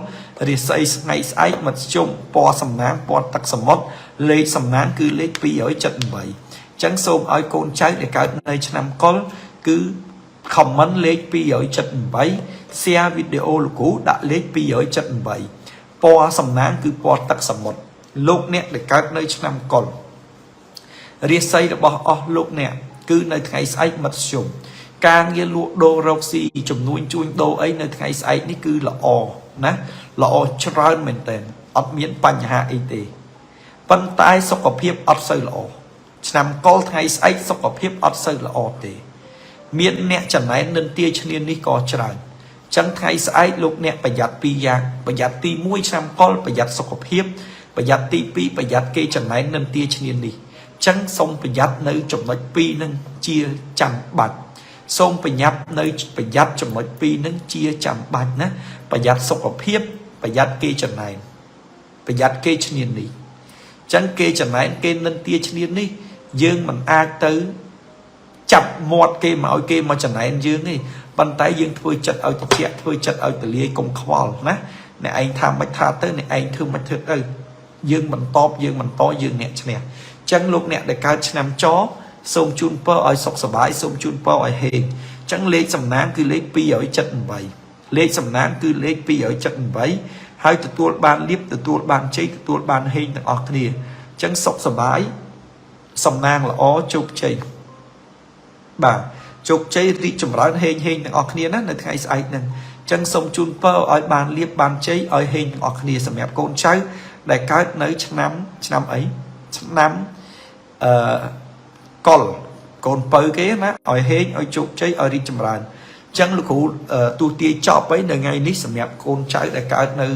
រាសីថ្ងៃស្អែកមធ្យមពណ៌សំណាងពណ៌ទឹកសមុទ្រលេខសំណាងគឺលេខ278ចឹងសូមឲ្យកូនចៅដែលកើតនៅឆ្នាំកុលគឺ comment លេខ278 share វីដេអូលោកគ្រូដាក់លេខ278ពណ៌សំណាងគឺពណ៌ទឹកសមុទ្រលោកអ្នកដែលកើតនៅឆ្នាំកុលរាសីរបស់អស់លោកអ្នកគឺនៅថ្ងៃស្អែកមធ្យមការងារលក់ដូររកស៊ីចំនួនជួញដូរអីនៅថ្ងៃស្អែកនេះគឺល្អណាល្អច្រើនមែនទែនអត់មានបញ្ហាអីទេប៉ុន្តែសុខភាពអត់សូវល្អឆ្នាំកុលថ្ងៃស្អែកសុខភាពអត់សូវល្អទេមានអ្នកចំណែននិន្ទាឈ្នាននេះក៏ច្រើនចឹងថ្ងៃស្អែកលោកអ្នកប្រយ័ត្នពីរយ៉ាងប្រយ័ត្នទី1ឆ្នាំកុលប្រយ័ត្នសុខភាពប្រយ័ត្នទី2ប្រយ័ត្នគេចំណែននិន្ទាឈ្នាននេះចឹងសូមប្រយ័ត្ននៅចំណុច2នឹងជាចាំបាច់សូមប្រញាប់នៅប្រយ័ត្នចំណុច2នឹងជាចាំបាច់ណាប្រយ័ត្នសុខភាពប្រយ័ត្នគេចំណែនប្រយ័ត្នគេឈ្នាននេះចឹងគេចំណែនគេនិន្ទាឈ្នាននេះយើងមិនអាចទៅចាប់មាត់គេមកឲ្យគេមកចំណែនយើងទេប៉ុន្តែយើងធ្វើចិត្តឲ្យត្រជាក់ធ្វើចិត្តឲ្យទលាយកុំខ្វល់ណាអ្នកឯងថាមិនថាទៅអ្នកឯងធ្វើមិនធ្វើទៅយើងមិនតបយើងមិនតយើងអ្នកឈ្នះចឹងលោកអ្នកដែលកើតឆ្នាំចសូមជូនពរឲ្យសុខសប្បាយសូមជូនពរឲ្យហេងចឹងលេខសំណាងគឺលេខ278 លេខសំណាងគឺលេខ278ហើយទទួលបានលៀបទទួលបានជ័យទទួលបានហេងទាំងអស់គ្នាអញ្ចឹងសុខសប្បាយសំណាងល្អជោគជ័យបាទជោគជ័យរីកចម្រើនហេងហេងទាំងអស់គ្នាណានៅថ្ងៃស្អែកហ្នឹងអញ្ចឹងសូមជូនពរឲ្យបានលៀបបានជ័យឲ្យហេងទាំងអស់គ្នាសម្រាប់កូនចៅដែលកើតនៅឆ្នាំឆ្នាំអីឆ្នាំអឺកុលកូនពៅគេណាឲ្យហេងឲ្យជោគជ័យឲ្យរីកចម្រើនអញ្ចឹងលោកគ្រូទស្សទាយចប់ហើយនៅថ្ងៃនេះសម្រាប់កូនចៅដែលកើតនៅ